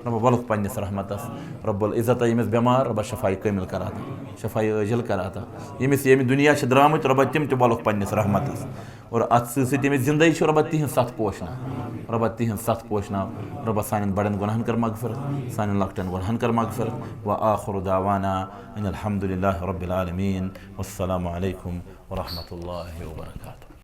رۄبہ ولُکھ پننِس رحمتس۔ رب العزت ییٚمِس بٮ۪مار، رۄبہ شفایہِ کٲمِل کر عطا، شفایہِ عٲجل کر عطا۔ ییٚمِس ییٚمہِ دُنیا چھِ درٛامٕتۍ، رۄبہ تِم تہِ ولُکھ پننِس رحمتس۔ اور اتھ سۭتۍ سۭتۍ ییٚمِس زندے چھُ، رۄبہ تِہنٛز ستھ پوشناو، رۄبہ تِہنٛز ستھ پوشناو۔ رۄبہ سانٮ۪ن بڑٮ۪ن گۄناہن کر مغفرت، سانٮ۪ن لۄکٹٮ۪ن گۄناہن کر مغفرت۔ وآخر دعوانا ان الحمد للہ رب العالمین۔ والسلام علیکم ورحمۃ اللہ وبرکاتہ۔